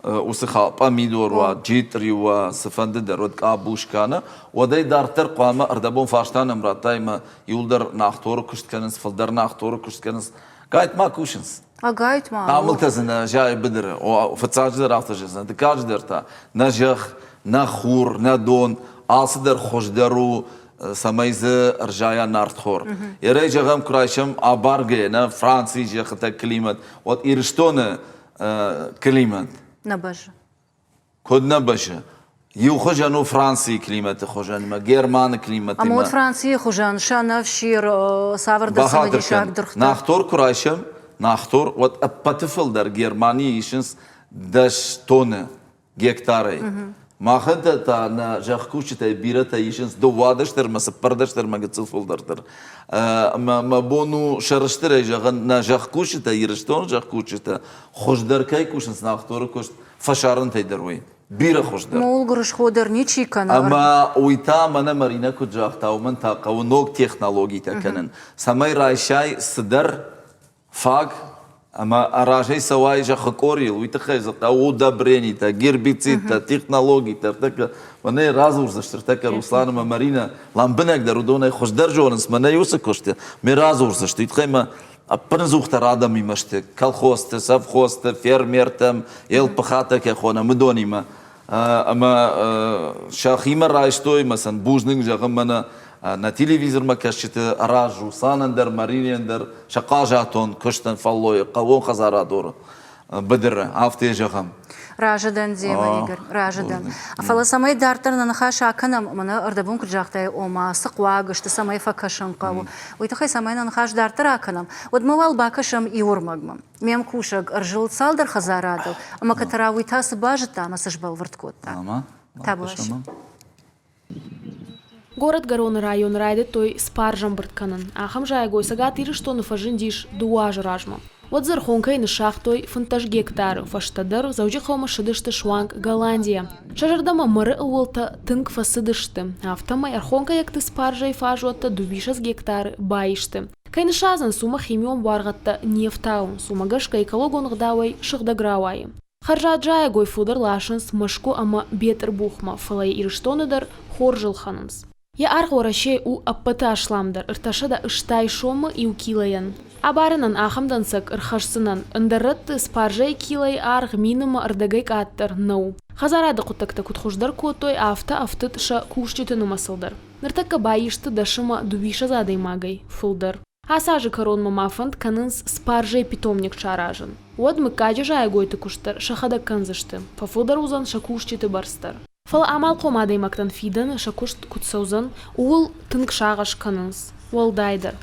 Уыцы пъамидор уа, джитъри уа, цыфӕнды дӕр уӕд къабуска, нӕ? Уӕдӕй дарддӕр хъуамӕ ӕрдӕбон фарста нӕм радтай ӕмӕ иуылдӕр нахторы куыст кӕнынц, фылдӕр нахторы куыст кӕнынц. Гайт-ма кусынц. Ӕгайтма. Хъамылтӕ дзы нӕ зайы быдыры. Фыццаджыдӕр афтӕ зӕгъдзынӕ, дыккаджыдӕр та нӕ зӕхх, нӕ хур, нӕ дон, алцыдӕр хуыздӕр у цӕмӕй дзы ӕрзайа нартхор. Ерӕй зӕгъӕм, куы райсӕм абаргӕйӕ нӕ Францийы зӕххытӕ климат, уӕд Ирыстоны климат. Нӕ бӕззы. Куыд нӕ бӕззы? Иу хуызӕн у Францийы климаты хуызӕнимӕ, Германы климатимӕ. Ӕмӕ уӕд Францийы хуызӕн сӕнӕфсир, цавӕрдӕр цымыдисаг дыргътӕ. Нахтор куы райсӕм, нахтор, уӕд ӕппӕты фылдӕр Германийы исынц 10 тонны гектарӕй. Махӕн та нӕ зӕхкусджытӕй бирӕтӕ исынц дыууадӕстӕрмӕ, цыппӕрдӕстӕрмӕ гыццыл фылдӕр дӕр. Ӕмӕ мӕ бон у сӕрыстырӕй зӕгъын, нӕ зӕхкусджытӕ, Ирыстоны зӕхкусджытӕ хуыздӕр кӕй кусынц нахторы куыст фӕсарӕнтӕй дӕр уый. Бирӕ хуыздӕр. Мол гуырысхо дӕр ничи кӕны. Ӕмӕ уый та мӕнӕ Маринӕ куыд загъта, уымӕн та хъӕуы ног технологитӕ кӕнын, цӕмӕй райсай цыдӕр фаг ӕмӕ разӕй цӕуай зӕххы къорийыл, уый тыххӕй дзы хъӕуы удобренитӕ, гербицидтӕ, технологитӕ. Ӕртӕккӕ мӕнӕ радзурдзысты ӕртӕккӕ Руслан ӕмӕ Маринӕ лӕмбынӕгдӕр уыдонӕй хуыздӕр зонынц мӕнӕ уыцы куысты. Ме радзурдзысты, уый тыххӕй мӕ ӕппынӕдзухдӕр адӕмимӕ сты, колхозты, совхозты, фермертӕм, елпыхатӕ кӕй хонӕм, уыдонимӕ. Ӕмӕ сӕхимӕ райстой ӕмӕ сын бузныг зӕгъын мӕнӕ нӕ телевизормӕ кӕсджыты раз Русланӕн дӕр, Маринӕйӕн дӕр сӕ хъазатон куыстӕн фӕллойы хъӕууон хӕдзарадоры быдыры, афтӕ зӕгъӕм. Разы дӕн демӕ, Игорь, разы дӕн. Фӕлӕ цӕмӕй дарддӕр нӕ ныхас акӕнӕм, мӕнӕ ӕрдӕбон куыд загътай, ома цы хъуаг сты, цӕмӕй фӕкӕсын хъӕуы, уый тыххӕй цӕмӕй нӕ ныхас дарддӕр акӕнӕм, уӕдмӕ уал бакӕсӕм иу ӕрмӕгмӕ. Ме мкусӕг ӕрзылд цалдӕр хӕдзарадыл, ӕмӕ кӕддӕра уый та цы базыдта ӕмӕ цы сбӕлвырд кодта. Табуаси. Горӕтгӕроны районы райдыдтой спарж ӕмбырд кӕнын. Ахӕм зайӕгой Цӕгат Ирыстоны фӕзындис дыууӕ азы размӕ. Уӕд дзы ӕрхонкӕй ныссагътой 15 гектары, фӕстӕдӕр Дзӕуджыхъӕумӕ ссыдысты суанг Голландийӕ. Сӕ зӕрдӕмӕ мӕры ӕууӕлтӕ тынг фӕцыдысты, афтӕмӕй ӕрхонкӕйӕгты спаржӕй фӕзуӕттӕ дыууиссӕдз гектары баисты. Кӕй ныссадзынц, уымӕ химион буаргъӕдтӕ не фтауынц, уымӕ гӕсгӕ экологон ӕгъдауӕй сыгъдӕг рауайы. Хӕрзад зайӕгой фылдӕр ласынц Мӕскуы ӕмӕ Бетъырбухмӕ, фӕлӕ йӕ Ирыстоны дӕр хорз ӕлхӕнынц. Йӕ аргъ Уӕрӕсейы у ӕппӕты асламдӕр 360 сомы иу килойӕн. Абарынӕн ахӕм дӕнцӕг ӕрхӕсдзынӕн, ӕндӕр рӕтты спаржӕйы килойы аргъ минымы ӕрдӕгӕй къаддӕр нӕу. Хӕдзарады хъуыддӕгтӕ куыд хуыздӕр кодтой, афтӕ ӕфтыд сӕ кусджыты нымӕцыл дӕр. Ныртӕккӕ баисты дӕсымӕ дыууиссӕдз адӕймагӕй фылдӕр. Ацы азы кӕронмӕ ма фӕнд кӕнынц спаржӕйы питомник саразын. Уӕд мыггаджы зайӕгойты куыст дӕр сӕхӕдӕг кӕндзысты, фӕфылдӕр уыдзӕн сӕ кусджыты бӕрц дӕр. Фӕлӕ амалхъом адӕймӕгтӕн фидӕны сӕ куыст куыд цӕудзӕн, ууыл тынг сагъӕс кӕнынц, уӕлдайдӕр.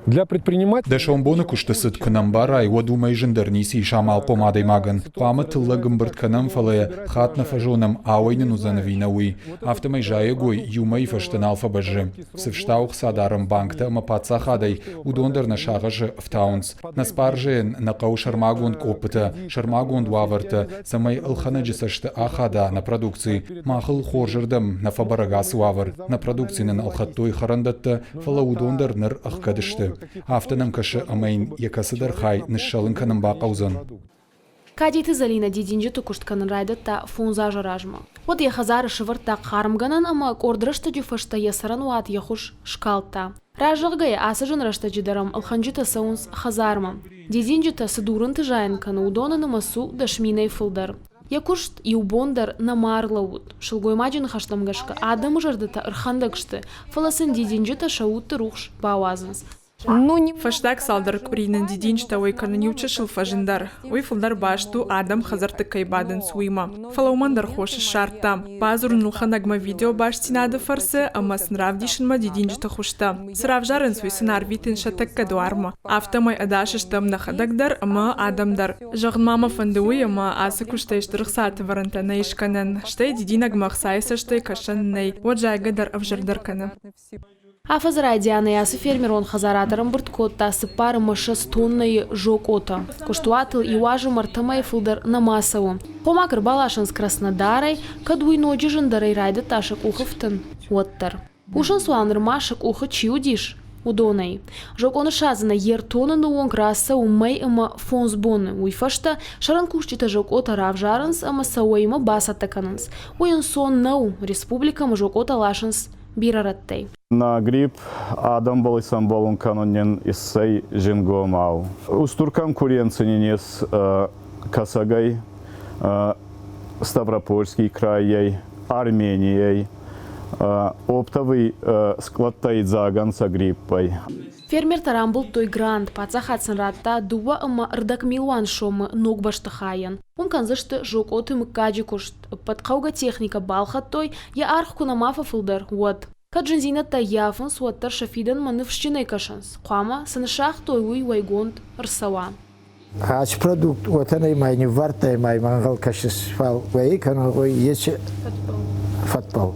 Для предпринимателей Дӕ сомбоны куысты цыд куы нӕ мбарай, уӕд уымӕй зындӕр ницы ис амалхъом адӕймагӕн. Хъуамӕ тыллӕг ӕмбырд кӕнӕм, фӕлӕ йӕ хатт нӕ фӕзонӕм, ауӕй нын уыдзӕн ӕви нӕ, уый. Афтӕмӕй зайӕгой иу мӕйы фӕстӕ нал фӕбӕззы. Цы фстау ӕхца дарӕм банктӕ ӕмӕ паддзахадӕй, уыдон дӕр нӕ сагъӕсы ӕфтауынц. Нӕ спаржӕйӕн нӕ хъӕуы сӕрмагонд къоппытӕ, сӕрмагонд уавӕртӕ, цӕмӕй ӕлхӕнӕджы цӕсты ахада нӕ продукци. Махыл хорзырдӕм нӕ фӕбӕрӕг ацы уавӕр. Нӕ продукци нын ӕлхӕдтой хӕрӕндӕттӕ, фӕлӕ уыдон дӕр ныр ӕхгӕд сты. Афтӕ нӕм кӕсы, ӕмӕ йын йӕ кӕцыдӕр хай ныссӕлын кӕнын бахъӕудзӕн. Кадиты Зӕлинӕ дидинджыты куыст кӕнын райдыдта фондз азы размӕ. Уӕд йӕ хӕдзары сӕвӕрдта хъармгӕнӕн ӕмӕ къорд рӕстӕджы фӕстӕ йӕ цӕрӕнуат йӕ хуыз скалдта. Разӕгъгӕйӕ ацы зын рӕстӕджы дӕр ӕм ӕлхӕнджытӕ цӕуынц хӕдзармӕ. Дидинджытӕ цы дурынты зайын кӕны, уыдоны нымӕц у 10 000-ӕй фылдӕр. Йӕ куыст иу бон дӕр нӕма ӕрлӕууыд. Сылгоймаджы ныхӕстӕм гӕсгӕ адӕмы зӕрдӕтӕ ӕрхӕндӕг сты, фӕлӕ сын дидинджытӕ сӕ удты рухс бауадзынц. Фӕстаг цалдӕр къуыри нын дидинджытӕ уӕй кӕнын иу чысыл фӕзындӕр. Уый фылдӕр баст у, адӕм хӕдзӕртты кӕй бадынц, уыимӕ. Фӕлӕ уымӕн дӕр хос ссардтам. Бадзурын ӕлхӕнӕгмӕ видеобастдзинады фӕрцы ӕмӕ сын равдисынмӕ дидинджыты хуызтӕ. Цы равзарынц, уый сын арвитын сӕ тӕккӕ дуармӕ. Афтӕмӕй ӕдас стӕм нӕхӕдӕг дӕр ӕмӕ адӕм дӕр. Зӕгъын ма мӕ фӕнды уый, ӕмӕ ацы куыстӕй стыр ӕхцаты вӕрӕнтӕ нӕй скӕнӕн, стӕй дидинӕгмӕ ӕхцайы цӕстӕй кӕсӕн нӕй, уӕд зайгӕ дӕр ӕвзӕрдӕр кӕны. Афӕдзы райдианӕй ацы фермерон хӕдзарад ӕрӕмбырд кодта 24 тоннӕйы зокъотӕ. Куыстуатыл иу азы мӕртӕмӕй фылдӕр нӕма цӕуы. Хомаг ӕрбаласынц Краснодарӕй, кӕд уый ноджы зындӕрӕй райдыдта сӕ къухы фтын, уӕддӕр. Кусынц уал нырма сӕ къухы чи уыдис, уыдонӕй. Зокъоны садзыны йе ртоныны онг рацӕуы мӕй ӕмӕ фондз боны. Уый фӕстӕ сӕрӕн кусджытӕ зокъотӕ равзарынц ӕмӕ сӕ уӕймӕ бацӕттӕ кӕнынц. Уый ӕнцон нӕу, республикӕмӕ зокъотӕ ласынц бирӕ рӕттӕй. На грипп адӕмбӕл исӕмбӕлун кӕнун иссӕй зингомау. Устур конкуренци нин ес Кӕсӕгӕй, Ставропольский крайӕй, Арменийӕй, оптовый складтӕй дзаг ӕнцӕ гриппӕй. Фермертӕ рамбылдтой грант, паддзахад сын радта 2,25 милуан сомы ног бӕстыхайӕн. Уым кӕндзысты зокъоты мыггаджы куыст. Ӕппӕт хъӕугӕ техникӕ балхӕдтой, йӕ аргъ куы нӕма фӕфылдӕр, уӕд. Кӕд зындзинӕдтӕ ййафынц, уӕддӕр сӕ фидӕнмӕ ныфсджынӕй кӕсынц. Хъуамӕ, цы ныссагътой, уый уӕйгонд ӕрцӕуа. Аци продукт уотӕ май ниввардтай май мӕнгъӕл кӕсис, фал уӕй кӕнун гъуй еци фӕдбӕл.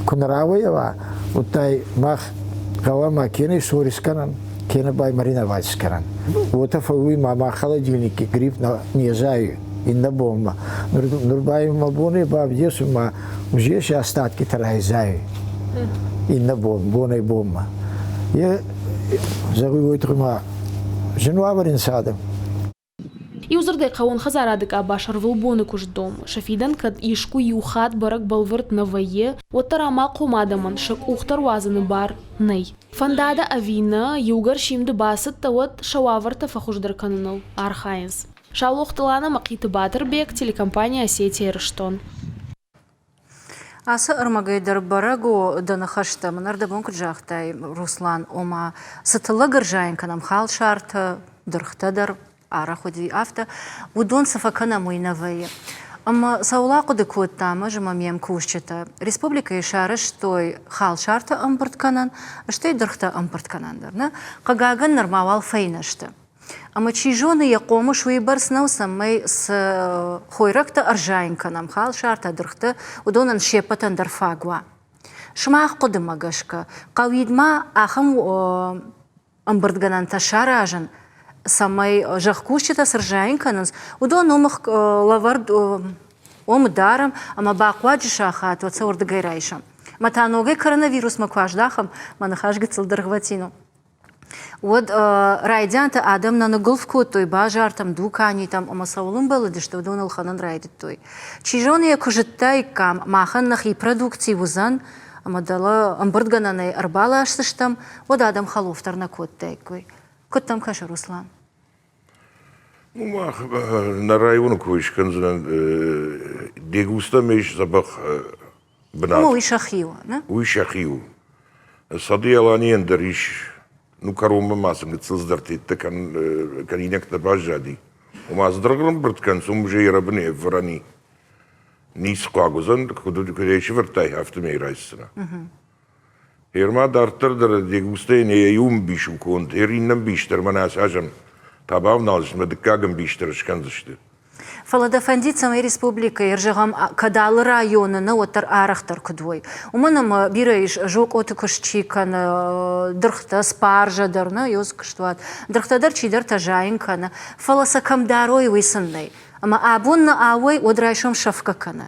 Ку нӕ рауайӕ, удтай мах гъӕуама кенӕ сор искӕнӕн, кенӕ ба мариновать искӕнӕн. Уотӕ фӕууй ма мах холодильники грипп не зайуй иннӕ бонмӕ. Нур ба имӕ бони бавдесун ма уже се остатки райзайуй иннӕ бон, бонӕй бонмӕ. Е зӕгъуй уой туххӕй ма зин уавӕри нцӕ адӕм. Иудзырдӕй хъӕууон хӕдзарады къабаз ӕрвылбоны куыст домы. Сӕ фидӕн кӕд искуы иу хатт бӕрӕг бӕлвырд нӕ вӕййы, уӕддӕр амалхъом адӕмӕн сӕ къухтӕ руадзыны бар нӕй. Фӕнда дӕ ӕви нӕ, иугӕр симды бацыдтӕ, уӕд сӕ уавӕртӕ фӕхуыздӕр кӕныныл архайынц. Саулохты Лана, Мӕхъиты Батырбег, телекомпания «Осетия Ирыстон». Ацы ӕрмӕгӕй дӕр бӕрӕг у дӕ ныхӕстӕ. Мӕн ӕрдӕбон куыд загътай, Руслан, ома цы тыллӕг ӕрзайын кӕнӕм халсартӕ, дыргътӕ дӕр арӕх уыди афтӕ, уыдон цы фӕкӕнӕм, уый нӕ вӕййы. Ӕмӕ цӕуыл ахъуыды кодтам ӕз ӕмӕ ме мкусджытӕ? Республикӕйы сарӕзтой халсартӕ ӕмбырд кӕнӕн, стӕй дыргътӕ ӕмбырд кӕнӕн дӕр. Нӕ? Хъыгагӕн, нырма уал фӕйнӕ сты. Ӕмӕ чи зоны, йӕ хъомыс уыйбӕрц нӕу, цӕмӕй цы хойрӕгтӕ ӕрзайын кӕнӕм, халсартӕ, дыргътӕ, уыдонӕн се ппӕтӕн дӕр фаг уа. Сымах хъуыдымӕ гӕсгӕ, хъӕуид ма ахӕм ӕмбырдгӕнӕнтӕ саразын, цӕмӕй зӕхкусджытӕ цы рзайын кӕнынц, уыдон уым лӕвӕрд уым дарӕм ӕмӕ бахъуаджы сахат уӕд сӕ уырдыгӕй райсӕм. Мӕ та ногӕй коронавирусмӕ куы аздахӕм, мӕ ныхас гыццыл дӕргъвӕтин у, Уӕд райдианты адӕм нӕ ныггуылф кодтой базартӕм, дуканитӕм ӕмӕ цӕуыл ӕмбӕлыдысты, уыдон ӕлхӕнын райдыдтой. Чи зоны йӕ куы зыдтаиккам, махӕн нӕхи продукци уыдзӕн ӕмӕ дӕлӕ ӕмбырдгӕнӕнӕй ӕрбаласдзыстӕм, уӕд адӕм хӕлоф дӕр нӕ кодтаиккой. Куыд дӕм кӕсы, Руслан? Ну, мах нӕ районы кой скӕндзынӕн Дегустӕм ис дзӕбӕх бынат. Уый сӕхи у, нӕ? Уый сӕхи у. Сады Аланийӕн дӕр ис, ну, кӕронмӕ ма сын гыццыл цыдӕртӕ кӕнинӕгтӕ баззади. Ома дзы дыргъ кӕнынц, уым уже йӕ рӕбыны ӕвӕрӕн ницы хъуаг уыдзӕн, куыд ӕй сӕвӕрдтай, афтӕмӕй райсдзынӕ. Гъер дарддӕр дӕр дегустӕйӕн йӕ иу ӕмбис у конд, гъер иннӕ ӕмбис дӕр мӕнӕ ацы азӕн та бавналдзысты ӕмӕ дыккаг ӕмбис дӕр скӕндзысты. Фӕлӕ дӕ фӕндид, цӕмӕй республикӕйы, зӕгъӕм, кӕд алы районы нӕ, уӕддӕр арӕхдӕр куыд уой. Уымӕн ӕмӕ бирӕ ис зокъоты куыст чи кӕны, дыргътӕ, спаржӕ дӕр, нӕ, ёз куыстуат. Дыргътӕ дӕр чидӕртӕ зайын кӕны, фӕлӕ сӕ кӕм дарой, уый сын нӕй. Ӕмӕ абон нӕ ауӕй, уӕд райсом сӕфгӕ кӕны.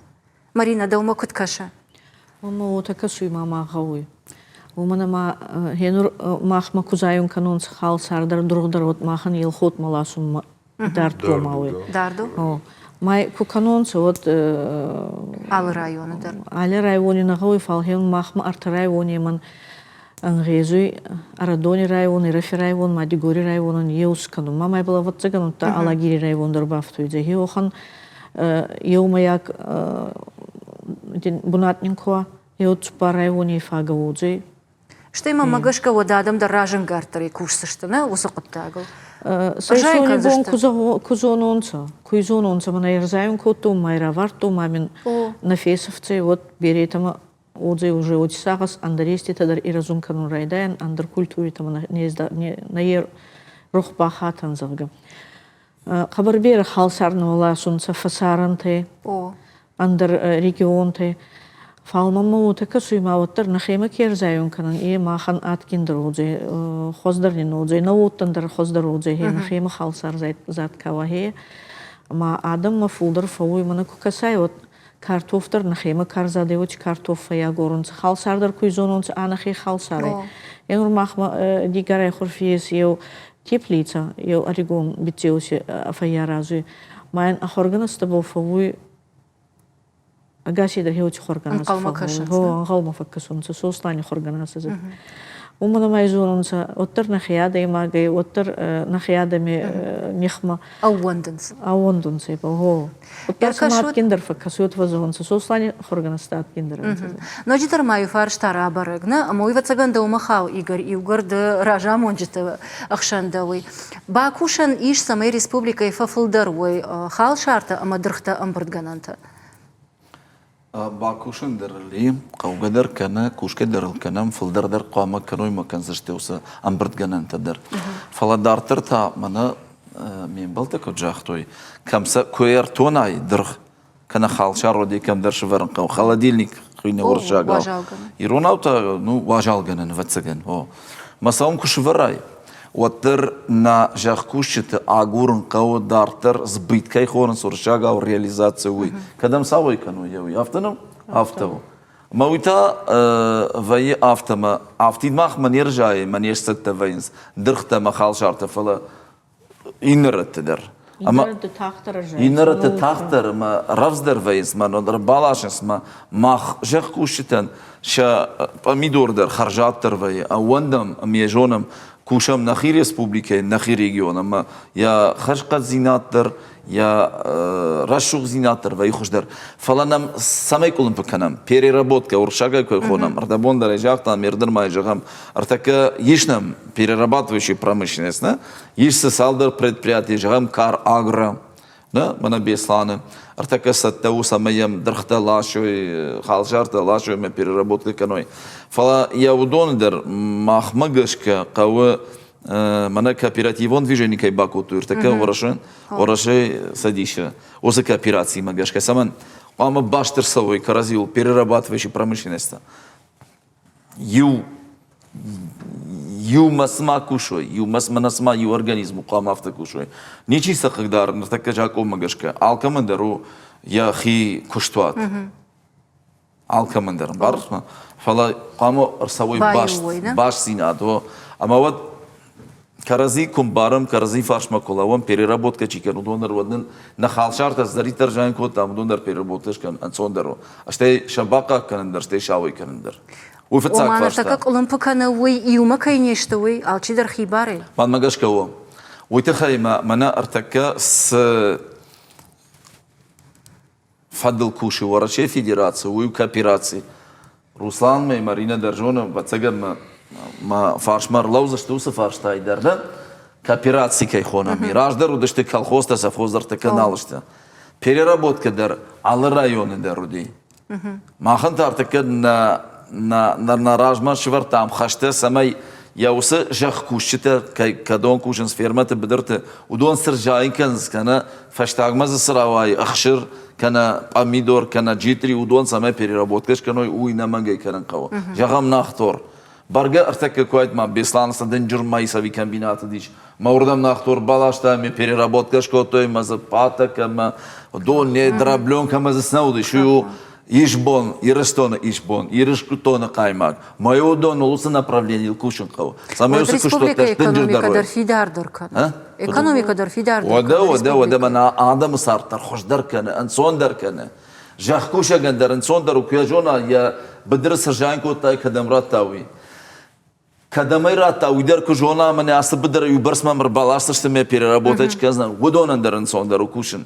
Марина, дӕумӕ куыд кӕсы? Мӕнмӕ уотӕ кӕсуй, ма мӕ гъӕуй. Уымӕн ӕма гъенур махмӕ ку зайун кӕнунцӕ халсар дӕр, дургъ дӕр, уӕд махӕн Елхотмӕ ласунмӕ дардгомау. Дард у? Май ку кӕнонцӕ, уӕд Алы районы дӕр. Али райони нӕ гъӕуй, фал хеун махмӕ ӕртӕ районемӕн ӕнгъезуй Ӕрӕдони район, Ирӕфи район ма Дигори районӕн еу скӕнун. Ма мӕбӕл ӕвӕццӕгӕн удта Алагири район дӕр бафтуйдзӕй. Еуӕхӕн еумӕйаг бунат нин ку уа, еу цуппар районей фагӕ уодзӕй. Стӕй мӕмӕ гӕсгӕ уӕд адӕм дӕр разӕнгарддӕрӕй кусдзысты нӕ уыцы хъуыддагыл. Сӕ исонибон ку зононцӕ, ку зононцӕ, мӕнӕ ӕрзайун кодтон, ма равардтон, ма мин нӕ фесӕфдзӕй, уӕд беретӕмӕ уодзӕй уже уоти сагъӕс, ӕндӕр еститӕ дӕр ирӕзун кӕнун райдайӕн, ӕндӕр культуритӕмӕ нӕ рох бахатӕн, зӕгъгӕ. Хъӕбӕр берӕ халсар нӕ ласунцӕ фӕсарӕнтӕй, ӕндӕр регионтӕй. Фал мӕмӕ уотӕ кӕсуй, ма уӕддӕр нӕхемӕ ке ӕрзайун кӕнӕн, е махӕн адгиндӕр уодзӕй, хуӕздӕр нин уодзӕй, нӕ уодтӕн дӕр хуӕздӕр уодзӕй, хе нӕхемӕ халсар зад ка уа, хе. Ӕма адӕммӕ фулдӕр фӕууй, мӕнӕ ку кӕсай, уӕд картоф дӕр нӕхемӕ карзадӕй уоти картоф фӕййагорунцӕ, халсар дӕр ку изононцӕ ӕ нӕхе халсарӕй. Е нур махмӕ Дигорай хурфи ес еу теплица, еу ӕригон биццеу си фӕййаразуй. Ма ин ахургӕнӕстӕбӕл фӕууй ӕгасейдӕр хеути хуӕргӕнӕс фӕууй. Ӕнгъӕлмӕ фӕккӕсунцӕ Сослани хуӕргӕнӕс. Уымӕн ӕма зонунцӕ, уӕддӕр нӕхе адӕймагӕй, уӕддӕр нӕхе адӕми нихмӕ ӕууӕндунцӕ. Ӕууӕндунцӕ, гъо. Уӕддӕр сӕмӕ адгиндӕр фӕккӕсуй, уӕд фӕззӕгъунцӕ, Сослани хуӕргӕнӕстӕ адгиндӕр ӕнцӕ. Ноджыдӕр ма иу фарста рабӕрӕг, нӕ? Ӕмӕ уый, ӕвӕццӕгӕн, дӕумӕ хауы, Игорь, иугӕр ды разамонджыты ӕхсӕн дӕ, уый. Бакусӕн ис, цӕмӕй республикӕйы фӕфылдӕр уой халсартӕ ӕмӕ дыргътӕ ӕмбырдгӕнӕнтӕ? Бакусын дӕр ыл и, хъӕугӕ дӕр кӕны, кусгӕ дӕр ыл кӕнӕм, фылдӕр дӕр хъуамӕ кӕной ӕмӕ кӕндзысты уыцы ӕмбырдгӕнӕнтӕ дӕр. Фӕлӕ дарддӕр та мӕнӕ ме мбӕлттӕ куыд загътой, кӕм сӕ куы ӕртонай дыргъ, кӕнӕ халсар уӕд кӕмдӕр сывӕрын хъӕуы, холодильник хуыйны уырыссагау. Иронау та ну уазалгӕнӕн, ӕвӕццӕгӕн, о. Мӕ сӕ уым куы сывӕрай, уӕддӕр нӕ зӕхкусджыты агурын хъӕуы дарддӕр сбыт кӕй хонынц уырыссагау реализаци уый. Кӕдӕм сауӕй кӕной уый, афтӕ нӕу? Афтӕ у. Ӕмӕ уый та вӕййы афтӕ, мӕ афтид махмӕ не рзайы, мӕ не сцӕттӕ вӕййынц дыргътӕ ӕмӕ халсартӕ, фӕлӕ иннӕ рӕтты дӕр. Ӕмӕ иннӕ рӕтты тагъддӕр ӕмӕ рӕвдздӕр вӕййынц, мӕ ӕрбаласынц мӕ мах зӕхкусджытӕн сӕ пъамидор дӕр хӕрзаддӕр вӕййы. Ӕууӕндӕм ӕмӕ йӕ зонӕм, кусӕм нӕхи республикӕйы, нӕхи регион ӕмӕ йӕ хӕрзхъӕддзинад дӕр, йӕ рӕсугъддзинад дӕр вӕййы хуыздӕр. Фӕлӕ нӕм цӕмӕй къуылымпы кӕнӕм? Переработкӕ, уырыссагӕй кӕй хонӕм, ӕрдӕбон дӕр ӕй загътам, ме рдӕр ма йӕ зӕгъӕм, ӕртӕккӕ ис нӕм перерабатывающая промышленность, нӕ? Ис дзы цалдӕр предприятий, зӕгъӕм, Кар-Агро, нӕ, мӕнӕ Беслӕны. Ӕртӕккӕ цӕттӕ у, цӕмӕй йӕм дыргътӕ ласой, халсартӕ ласой ӕмӕ переработкӕ кӕной. Фӕлӕ йӕ уыдоны дӕр махмӕ гӕсгӕ хъӕуы мӕнӕ кооперативон движени кӕй бакодтой ӕртӕккӕ Уӕрӕсе, Уӕрӕсейы Цӕдисы, уыцы кооперацимӕ гӕсгӕ цӕмӕн хъуамӕ баст ӕрцӕуой кӕрӕдзиуыл перерабатывающей промышленности. Иу иумӕ цыма кусой, иумӕ мӕнӕ цыма иу организм хъуамӕ афтӕ кусой. Ничи сӕ хъыгдары ныртӕккӕ закъонмӕ гӕсгӕ. Алкӕмӕн дӕр у йӕхи куыстуат. Алкӕмӕн дӕр ӕмбарыс мӕ? Фӕлӕ хъуамӕ ӕрцӕуой баст, бастдзинад. Ӕмӕ уӕд кӕрӕдзи куы мбарӕм, кӕрӕдзи фарсмӕ куы лӕууӕм, переработкӕ чи кӕны, уыдон дӕр уӕд нын нӕ халсартӕ цыдӕриддӕр зайын кодтам, уыдон дӕр переработкӕ скӕнын ӕнцондӕр у. Стӕй сӕ бахъахъхъӕнын дӕр, стӕй сӕ ауӕй кӕнын дӕр. Уый фыццаг Ома, фарста. ныртӕккӕ къуылымпы кӕны, уый иумӕ кӕй не сты, уый алчидӕр хибарӕй. Мӕнмӕ гӕсгӕ у. Уый тыххӕй мӕ мӕнӕ ӕртӕккӕ цы фӕдыл кусы Уӕрӕсейы Федераци, уый у коопераци. Русланмӕ Маринӕ дӕр зоны, ӕвӕццӕгӕн мӕ мӕ фарсмӕ ӕрлӕудзысты уыцы фарстайы дӕр, нӕ? Коопераци кӕй хонӕм, раздӕр уыдысты колхозтӕ, совхоздӕртӕ нал сты. Переработкӕ дӕр алы районы дӕр уыди. Махӕн та ӕртӕккӕ нӕ, нӕ, нӕ размӕ сӕвӕрдтам хӕстӕ, цӕмӕй йӕ уыцы зӕхкусджытӕ, кӕй кӕдон кусынц фермӕты, быдырты, уыдон цы рзайын кӕнынц, кӕнӕ фӕстагмӕ дзы цы рауайы ӕхсыр, кӕнӕ пъамидор, кӕнӕ джитъри, уыдон цӕмӕй переработкӕ скӕной, уый нӕмӕнгӕй кӕнын хъӕуы. Зӕгъӕм, нахтор. Бӕргӕ ӕртӕккӕ куы уайд ма Беслӕны цы дынджыр мӕйсӕви комбинат уыдис, мӕ уырдӕм нахтор баласта, ӕмӕ переработкӕ скодтой, ӕмӕ дзы пъатӕ кӕмӕ дон, не дробленка ӕмӕ дзы цы нӕ уыдис, уый у. Исбон, Ирыстоны исбон, Ирыстоны хъаймаг. Мӕ уыдоныл уыцы направленийыл кусын хъӕуы. Цӕмӕй уыцы куыстуӕттӕ экономикӕ дӕр фидардӕр кӕны. Экономикӕ дӕр фидардӕр кӕны. Уӕдӕ, уӕдӕ, уӕдӕ мӕнӕ адӕмы цард дӕр хуыздӕр кӕны, ӕнцондӕр кӕны. Зӕхкусӕгӕн дӕр ӕнцондӕр у, куы йӕ зона, йӕ быдыры цы зайын кодта, кӕдӕм радта, уый. Кӕдӕм ӕй радта, уый дӕр куы зона, ӕмӕ нӕ ацы быдыры иу бӕрц мӕм ӕрбаласдзысты мӕ переработать кӕндзынӕн, уыдонӕн дӕр ӕнцондӕр у кусын.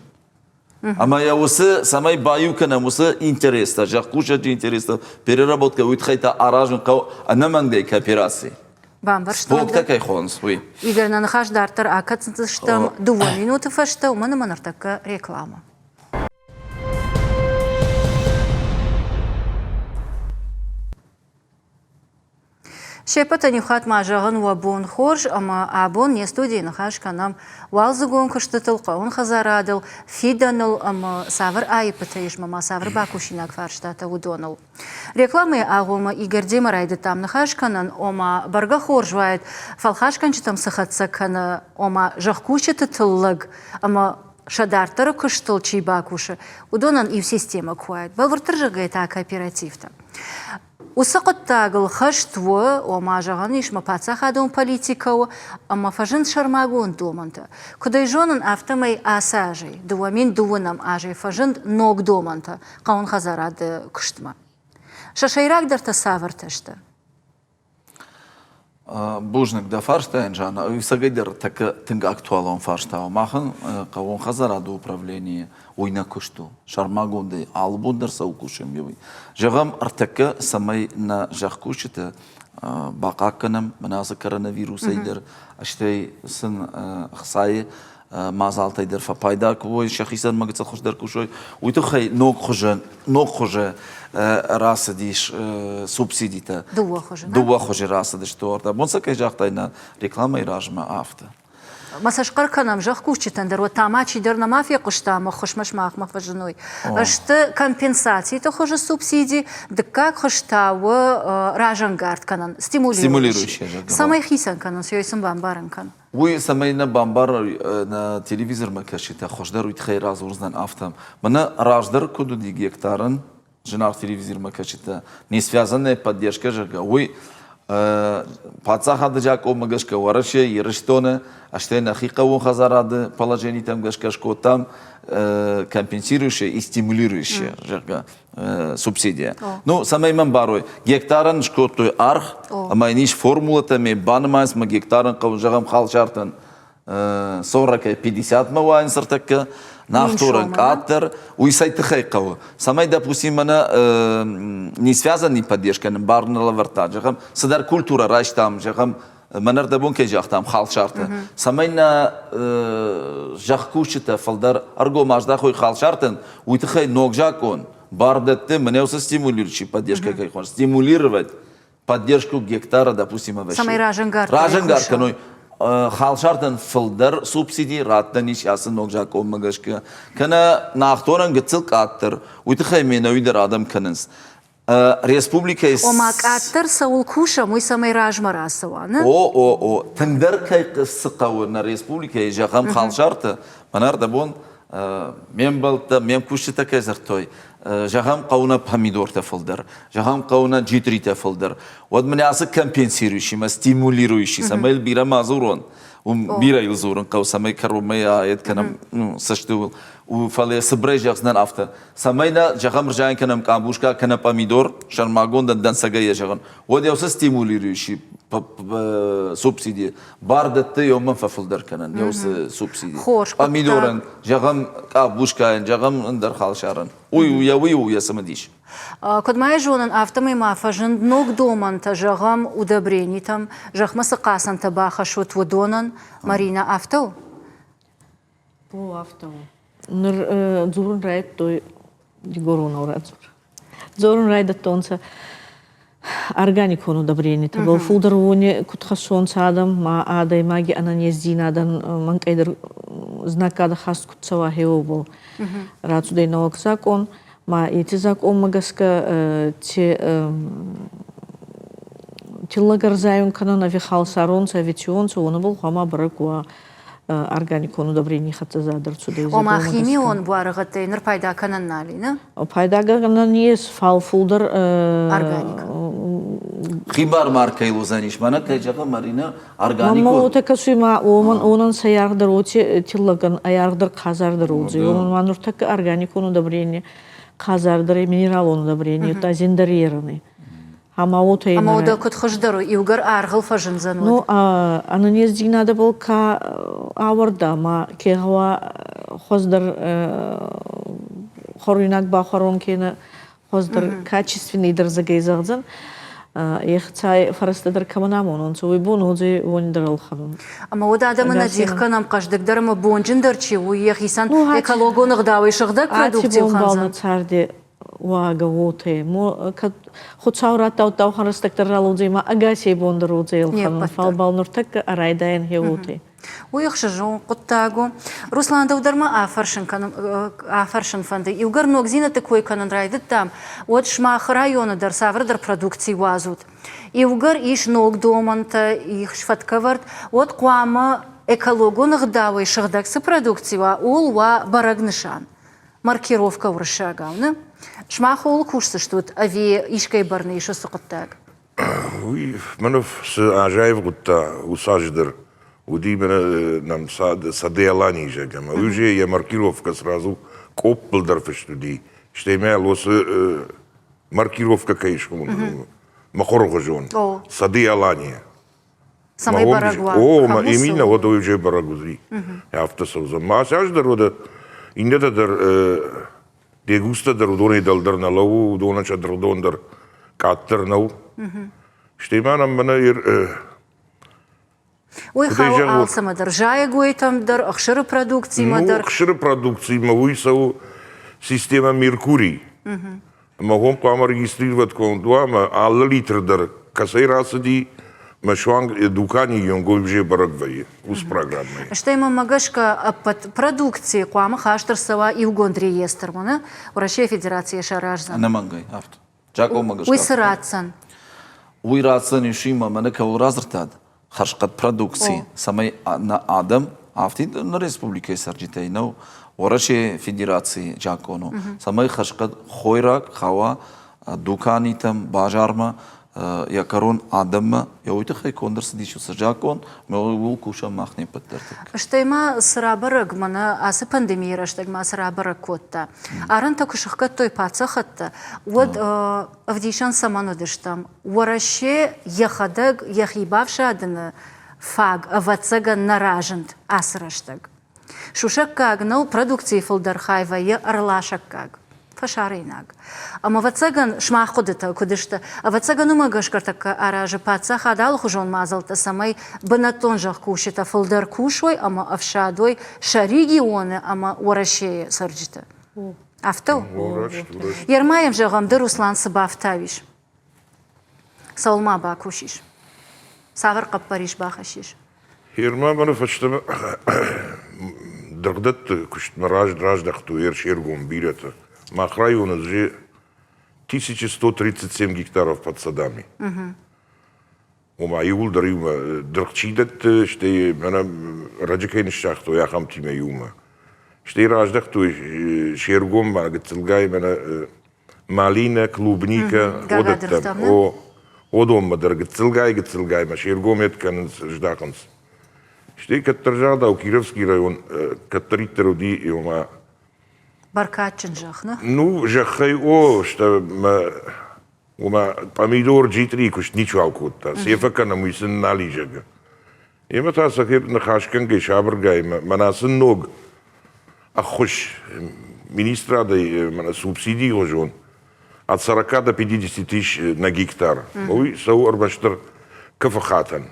Ӕмӕ йӕ уыцы, цӕмӕй баиу кӕнӕм уыцы интерестӕ, зӕхкусӕджы интерестӕ, переработкӕ, уый тыххӕй та аразын хъӕуы ӕнӕмӕнгӕй коопераци. Бамбӕрстон. Сбоктӕ кӕй хонынц, уый. Игорь, нӕ ныхас дарддӕр акӕндзыстӕм дыууӕ минуты фӕстӕ, уымӕн ӕмӕ ныртӕккӕ реклама. Се ппӕтӕн иу хатт ма зӕгъын уӕ бон хорз ӕмӕ абон не студийы ныхас кӕнӕм уалдзыгон куыстытыл, хъӕуон хӕдзарадыл, фидӕныл ӕмӕ цавӕр аиппытӕ ис ӕмӕ ма цавӕр бакусинаг фарстатӕ, уыдоныл. Рекламӕйы агъоммӕ Игорь демӕ райдыдтам ныхас кӕнын, ома бӕргӕ хорз уаид, фӕлхасгӕнджытӕм цы хӕццӕ кӕны, ома зӕхкусджыты тыллӕг ӕмӕ сӕ дарддӕры куыстыл чи бакусы, уыдонӕн иу системӕ куы уаид, бӕлвырддӕр зӕгъгӕйӕ та кооперативтӕ. Уыцы хъуыддагыл хӕст у, ома, зӕгъӕн ис, мӕ паддзахадон политикӕ у, ӕмӕ фӕзынд сӕрмагонд домӕнтӕ. Куыд ӕй зонын, афтӕмӕй ацы азӕй, 2002 азӕй фӕзынд ног домӕнтӕ хъӕуон хӕдзарады куыстмӕ. Сӕ сӕйрагдӕртӕ цавӕртӕ сты? Бузныг дӕ фарстайӕн, Жанна. Ӕцӕгӕйдӕр тӕккӕ тынг актуалон фарста у. Махӕн хъӕууон хӕдзарады управленийы уый нӕ куыст у. Сӕрмагондӕй алы бон дӕр цӕуы кусӕм уый. Зӕгъӕм, ӕртӕккӕ цӕмӕй нӕ зӕхкусджыты бахъахъхъӕнӕм мӕнӕ ацы коронавирусӕй дӕр, стӕй сын ӕхцайы мадзалтӕй дӕр фӕпайда куы уой, сӕхицӕн ма гыццыл хуыздӕр кусой, уый тыххӕй ног хуызы ног хуызы рацыдис субсидитӕ. Дыууӕ хуызы. Дыууӕ хуызы рацыдысты ӕртӕ. Бон сӕ кӕй загътай нӕ рекламӕйы размӕ афтӕ. Ма сӕ схъӕр кӕнӕм зӕхкусджытӕн дӕр, уӕд та ма чидӕр нӕма фехъуыста ӕмӕ ххуысмӕ сымахмӕ фӕзыной. Сты компенсациты хуызы субсиди, дыккаг хуыз та у разӕнгард кӕнын, стимулирующий. Цӕмӕй хицӕн кӕнынц, ой сын бамбарын кӕн. Уый цӕмӕй нӕ бамбарой, нӕ телевизормӕ кӕсджытӕ хуыздӕр уый тыххӕй радзурдзынӕн афтӕ. Мӕнӕ раздӕр куыд уыди гектарӕн, зынаргъ телевизормӕ кӕсджытӕ, не связанная поддержка, зӕгъгӕ, уый паддзахады закъонмӕ гӕсгӕ Уӕрӕсе, Ирыстоны, стӕй нӕхи хъӕууон хӕдзарады положенитӕм гӕсгӕ скодтам компенсирующее и стимулирующее, зӕгъгӕ, субсидия. Ну, цӕмӕй мӕм барой, гектарӕн скодтой аргъ, ӕмӕ йын ис формулатӕ, ме банымайынц мӕ гектарӕн хъӕуы, зӕгъӕм, халсартӕн сорокӕй пятьдесятмӕ уайын цыртӕккӕ, нафторӕн къаддӕр, уый цӕй тыххӕй хъӕуы? Цӕмӕй, допустим, мӕнӕ не связанный поддержка нын бар нӕ лӕвӕрдта, зӕгъӕм, цыдӕр культурӕ райстам, зӕгъӕм, мӕнӕ ӕрдӕбон кӕй загътам, халсартӕ, цӕмӕй нӕ зӕхкусджытӕ фылдӕр ӕргом аздахой халсартӕн, уый тыххӕй ног закъон бар дӕтты, мӕнӕ уыцы стимулирующий поддержка кӕй хонынц, стимулировать поддержку гектара, допустим, овощей. Цӕмӕй разӕнгард разӕнгард кӕной халсартӕн фылдӕр субсиди раттӕн ис ацы ног закъонмӕ гӕсгӕ, кӕнӕ нахторӕн гыццыл къаддӕр, уый тыххӕй ме нӕуи дӕр адӕм кӕнынц. Республикӕйы Ома къаддӕр цӕуыл кусӕм, уый цӕмӕй размӕ рацӕуа, нӕ? О, о, о. Тынгдӕр кӕй цы хъӕуы нӕ республикӕйы, зӕгъӕм, халсарты, мӕнӕ ӕрдӕбон ме мбӕлттӕ, ме мкусджытӕ кӕй дзырдтой, зӕгъӕм, хъӕуы нӕ помидортӕ фылдӕр, зӕгъӕм, хъӕуы нӕ джитритӕ фылдӕр, уӕд мын ацы компенсирующий мӕ стимулирующий, цӕмӕй бирӕ ма дзурон, уым бирӕ йыл дзурын хъӕуы, цӕмӕй кӕронмӕ аед кӕнӕм цӕсты фӕлӕ цыбырӕй зӕгъдзынӕн афтӕ, цӕмӕй нӕ, зӕгъӕм, рзайын кӕнӕм къабуска кӕнӕ пъамидор, сӕрмагондӕн дӕнцӕгӕй йӕ зӕгъын, уӕд еу цы стимулирующий субсиди бар дӕтты, еумӕ фӕфылдӕр кӕнӕн еу цы субсиди. Хорз Пъамидорӕн, зӕгъӕм, къабускайӕн, зӕгъӕм, ӕндӕр халсарӕн. Уый у йӕ, уый у йӕ цымыдис. Куыд ма йӕ зонын, афтӕмӕй ма фӕзынд ног домӕнтӕ, зӕгъӕм, удобренитӕм, зӕхмӕ цы хъацӕнтӕ бахӕссут, уыдонӕн. Маринӕ, афтӕ у? О, афтӕ у. Ныр дзурын райдыдтой дигоронау радзур. Дзорун райдӕдтонцӕ органикон удобренитӕбӕл. Фулдӕр уони куд хӕссонцӕ адӕм, ма адӕймаги ӕнӕнездзийнадӕн мӕнкъӕйдӕр знаггадӕ хаст куд цӕуа, гье уобӕл. Рацудӕй нӕуӕг закъон, ма еци закъонмӕ гӕсгӕ тиллӕг ӕрзайун кӕнӕн ӕви халсаронцӕ, ӕви ционцӕ, уонӕбӕл гъӕуама бӕрӕг уа. Органикон удобрение хӕццӕ зад ӕрцудӕй. Ома химион буаргъӕдтӕй нур пайда кӕнӕн нал и, нӕ? Пайда кӕнӕн ес, фал фулдӕр Органик. Хибар маркӕй уодзӕнис, мӕнӕ кӕй зӕгъы Марина, органикон. Мама уотӕ кӕсуй ма уомӕн уонӕн сӕ аргъ уоти тиллӕгӕн ӕй аргъ дӕр хъазардӕр уодзӕй. Уомӕн ма нуртӕккӕ органикон удобрение хъазардӕр минералон удобрение, та зиндӕр ерӕн. Ӕма уотӕ Ӕма уодӕ куд хуыздӕр у, иугӕр аргъыл фӕзындзӕн, уӕд? Ну, ӕнӕнездзийнадӕбӕл ка ауӕрда ма ке гъӕуа хуӕздӕр хуӕруйнаг бахуӕрон кенӕ хуӕздӕр качественный дӕр зӕгӕй зӕгъдзӕн, ехцай фӕрӕзтӕ дӕр кӕмӕн амонунцӕ, уой бон уодзӕй уони дӕр ӕлхӕнун. Ӕмӕ уӕд адӕмы нӕ дих кӕнӕм хъӕздыгдӕр ӕмӕ бонджындӕр чи у, йӕхицӕн экологон ӕгъдауӕй сыгъдӕг продукци ӕлхӕндзӕн. Царди уагӕ уотӕ. Кӕд Хуцау радта, удта уӕхӕн рӕстӕг дӕр ралӕудзӕй ма ӕгасей бон дӕр уодзӕй ӕлхӕнун, фал бал нуртӕккӕ райдайӕн хе уотӕ. Уый ӕхсызгон хъуыддаг у. Руслан, дӕу дӕр ма афӕрсын кӕнын, афӕрсын фӕнды. Иугӕр ногдзинӕдты кой кӕнын райдыдтам, уӕд сымах районы дӕр цавӕрдӕр продукци уадзут. Иугӕр ис ног домӕнтӕ, ис фӕткӕвӕрд, уӕд хъуамӕ экологон ӕгъдауӕй сыгъдӕг цы продукци уа, ууыл уа бӕрӕг нысан. Маркировкӕ уырыссагау, нӕ? Сымах ууыл кусдзыстут ӕви искӕй бӕрны ис уыцы хъуыддаг? Уый мӕнӕ цы азаивгъуыдта, уыцы аз дӕр уыди мӕнӕ нӕм Сады Аланийы зӕгъгӕ, ӕмӕ уый уже йӕ маркировкӕ сразу къоппыл дӕр фыст уыди. Стӕй мӕ уыцы маркировкӕ кӕй схонынц, мыхуыргъуызон, Сады Алания. Цӕмӕй бӕрӕг уа? О, ма именно вот уый уже бӕрӕг уыдзи. Афтӕ цӕудзӕн. Ма ацы аз дӕр уӕдӕ иннӕтӕ дӕр дегустӕ дӕр уыдонӕй дӕлдӕр нӕ лӕууы, уыдонӕн сӕ дыргъдон дӕр къаддӕр нӕу. Стӕй ма нӕм мӕнӕ Уый хауы алцӕмӕ дӕр, зайӕгойтӕм дӕр, ӕхсыры продукцимӕ дӕр. Ну, ӕхсыры продукцимӕ уый цӕуы системӕ Меркурий. Ӕмӕ уым хъуамӕ регистрировать-конд уа, ӕмӕ алы литр дӕр кӕцӕй рацыди, мӕ суанг дуканийы онг уже бӕрӕг вӕййы уыцы программӕйы. Стӕй мӕнмӕ гӕсгӕ ӕппӕт продукци хъуамӕ хаст ӕрцӕуа иугонд реестрмӕ, нӕ? Уӕрӕсейы Федерацийы сараздзӕн. Ӕнӕмӕнгӕй, афтӕ. Закъонмӕ гӕсгӕ. Уый цы ратдзӕн? Уый ратдзӕн исимӕ, мӕнӕ кӕуыл радзырдтат, хӕрзхъӕд продукци, цӕмӕй нӕ адӕм афтид нӕ республикӕйы цӕрджытӕй нӕу, Уӕрӕсейы Федерацийы закъон у, цӕмӕй хӕрзхъӕд хойраг хауа дуканитӕм, базармӕ, йӕ кӕрон адӕммӕ. Йӕ уый тыххӕй конд ӕрцыдис уыцы закъон, ӕмӕ ууыл кусӕм мах не ппӕт дӕр. Стӕй ма цы рабӕрӕг, мӕнӕ ацы пандемийы рӕстӕг ма цы рабӕрӕг кодта? Арӕнтӕ куы сыхгӕдтой паддзахӕдтӕ, уӕд ӕвдисӕн цӕмӕн уыдыстӕм? Уӕрӕсе йӕхӕдӕг йӕхи бафсадыны фаг, ӕвӕццӕгӕн, нӕ разынд ацы рӕстӕг. Сусӕггаг нӕу, продукцийы фылдӕр хай вӕййы ӕрласӕггаг, фӕсарӕйнаг. Ӕмӕ, ӕвӕццӕгӕн, сымах хъуыдытӕ куыд сты? Ӕвӕццӕгӕн, уымӕ гӕсгӕ ӕртӕккӕ аразы паддзахад алыхуызон мадзӕлттӕ, цӕмӕй бынӕттон зӕхкусджытӕ фылдӕр кусой ӕмӕ ӕфсадой сӕ регионы ӕмӕ Уӕрӕсейы цӕрджыты. Афтӕ у? Ермаев, зӕгъӕм, ды, Руслан, цы бафтауис? Цӕуыл ма бакусис? Цавӕр хъӕппӕрис бахӕссис? Ерма мӕнӕ фӕстӕмӕ дыргъдӕтты куыстмӕ раздӕхтой се ргом бирӕтӕ. Мах районы же 1137 гектаров под садами. Ома иууылдӕр иумӕ дыргъ чи дӕтты, стӕй мӕнӕ раджы кӕй ныссагътой, ахӕмтимӕ иумӕ. Стӕй раздӕхтой се ргом ма гыццылгай мӕнӕ малинӕ, клубника, уыдӕттӕм. О, уыдонмӕ дӕр гыццылгай-гыццылгай мӕ се ргом кӕнынц, здахынц. Стӕй кӕддӕр загъдау Кировский район кӕддӕриддӕр уыди, ома Бӕркадджын зӕхх, нӕ? Ну, зӕххӕй о, стӕй мӕ Ома пъамидор джитърийы куыст ничуал кодта, цы фӕкӕнӕм, уый сын нал и, зӕгъгӕ. Емӕ та сӕхи ныхасгӕнгӕ сабыргай мӕнӕ сын ног ӕххуыс министрадӕй мӕнӕ субсидийы хуызон от 40 до 50 тысяч на гектар. Уый цӕуы ӕрмӕстдӕр кӕфы хатӕн.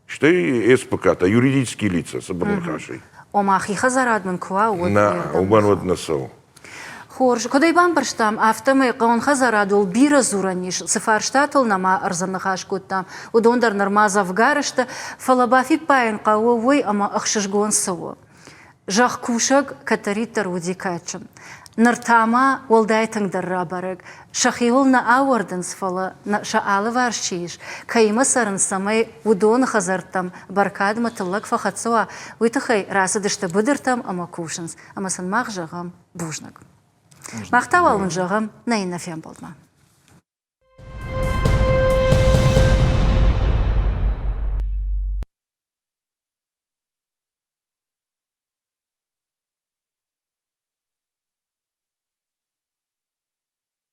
Стӕй СПК-тӕ, юридические лица, цыбыр ныхасӕй. Ома хи хӕдзарад мын куы уа, уӕд Нӕ, уымӕн уӕд нӕ цӕуы. Хорз. Куыд ӕй бамбӕрстам, афтӕмӕй хъӕуон хӕдзарадыл бирӕ дзурӕн ис. Цы фарстатыл нӕма ӕрдзы ныхас кодтам, уыдон дӕр нырма дзӕвгар сты, фӕлӕ бафиппайын хъӕуы уый, ӕмӕ ӕхсызгон цы у. Зӕхкусӕг кӕддӕриддӕр уыди кадджын. Ныр та ма уӕлдай тынгдӕр рабӕрӕг, сӕхиуыл нӕ ауӕрдынц, фӕлӕ сӕ алыварс чи ис, кӕимӕ цӕрынц, цӕмӕй уыдоны хӕдзӕрттӕм бӕркадмӕ тыллӕг фӕхӕццӕ уа, уый тыххӕй рацыдысты быдыртӕм ӕмӕ кусынц. Ӕмӕ сын мах зӕгъӕм бузныг. Мах та уал уын зӕгъӕм нӕ иннӕ фембӕлдмӕ.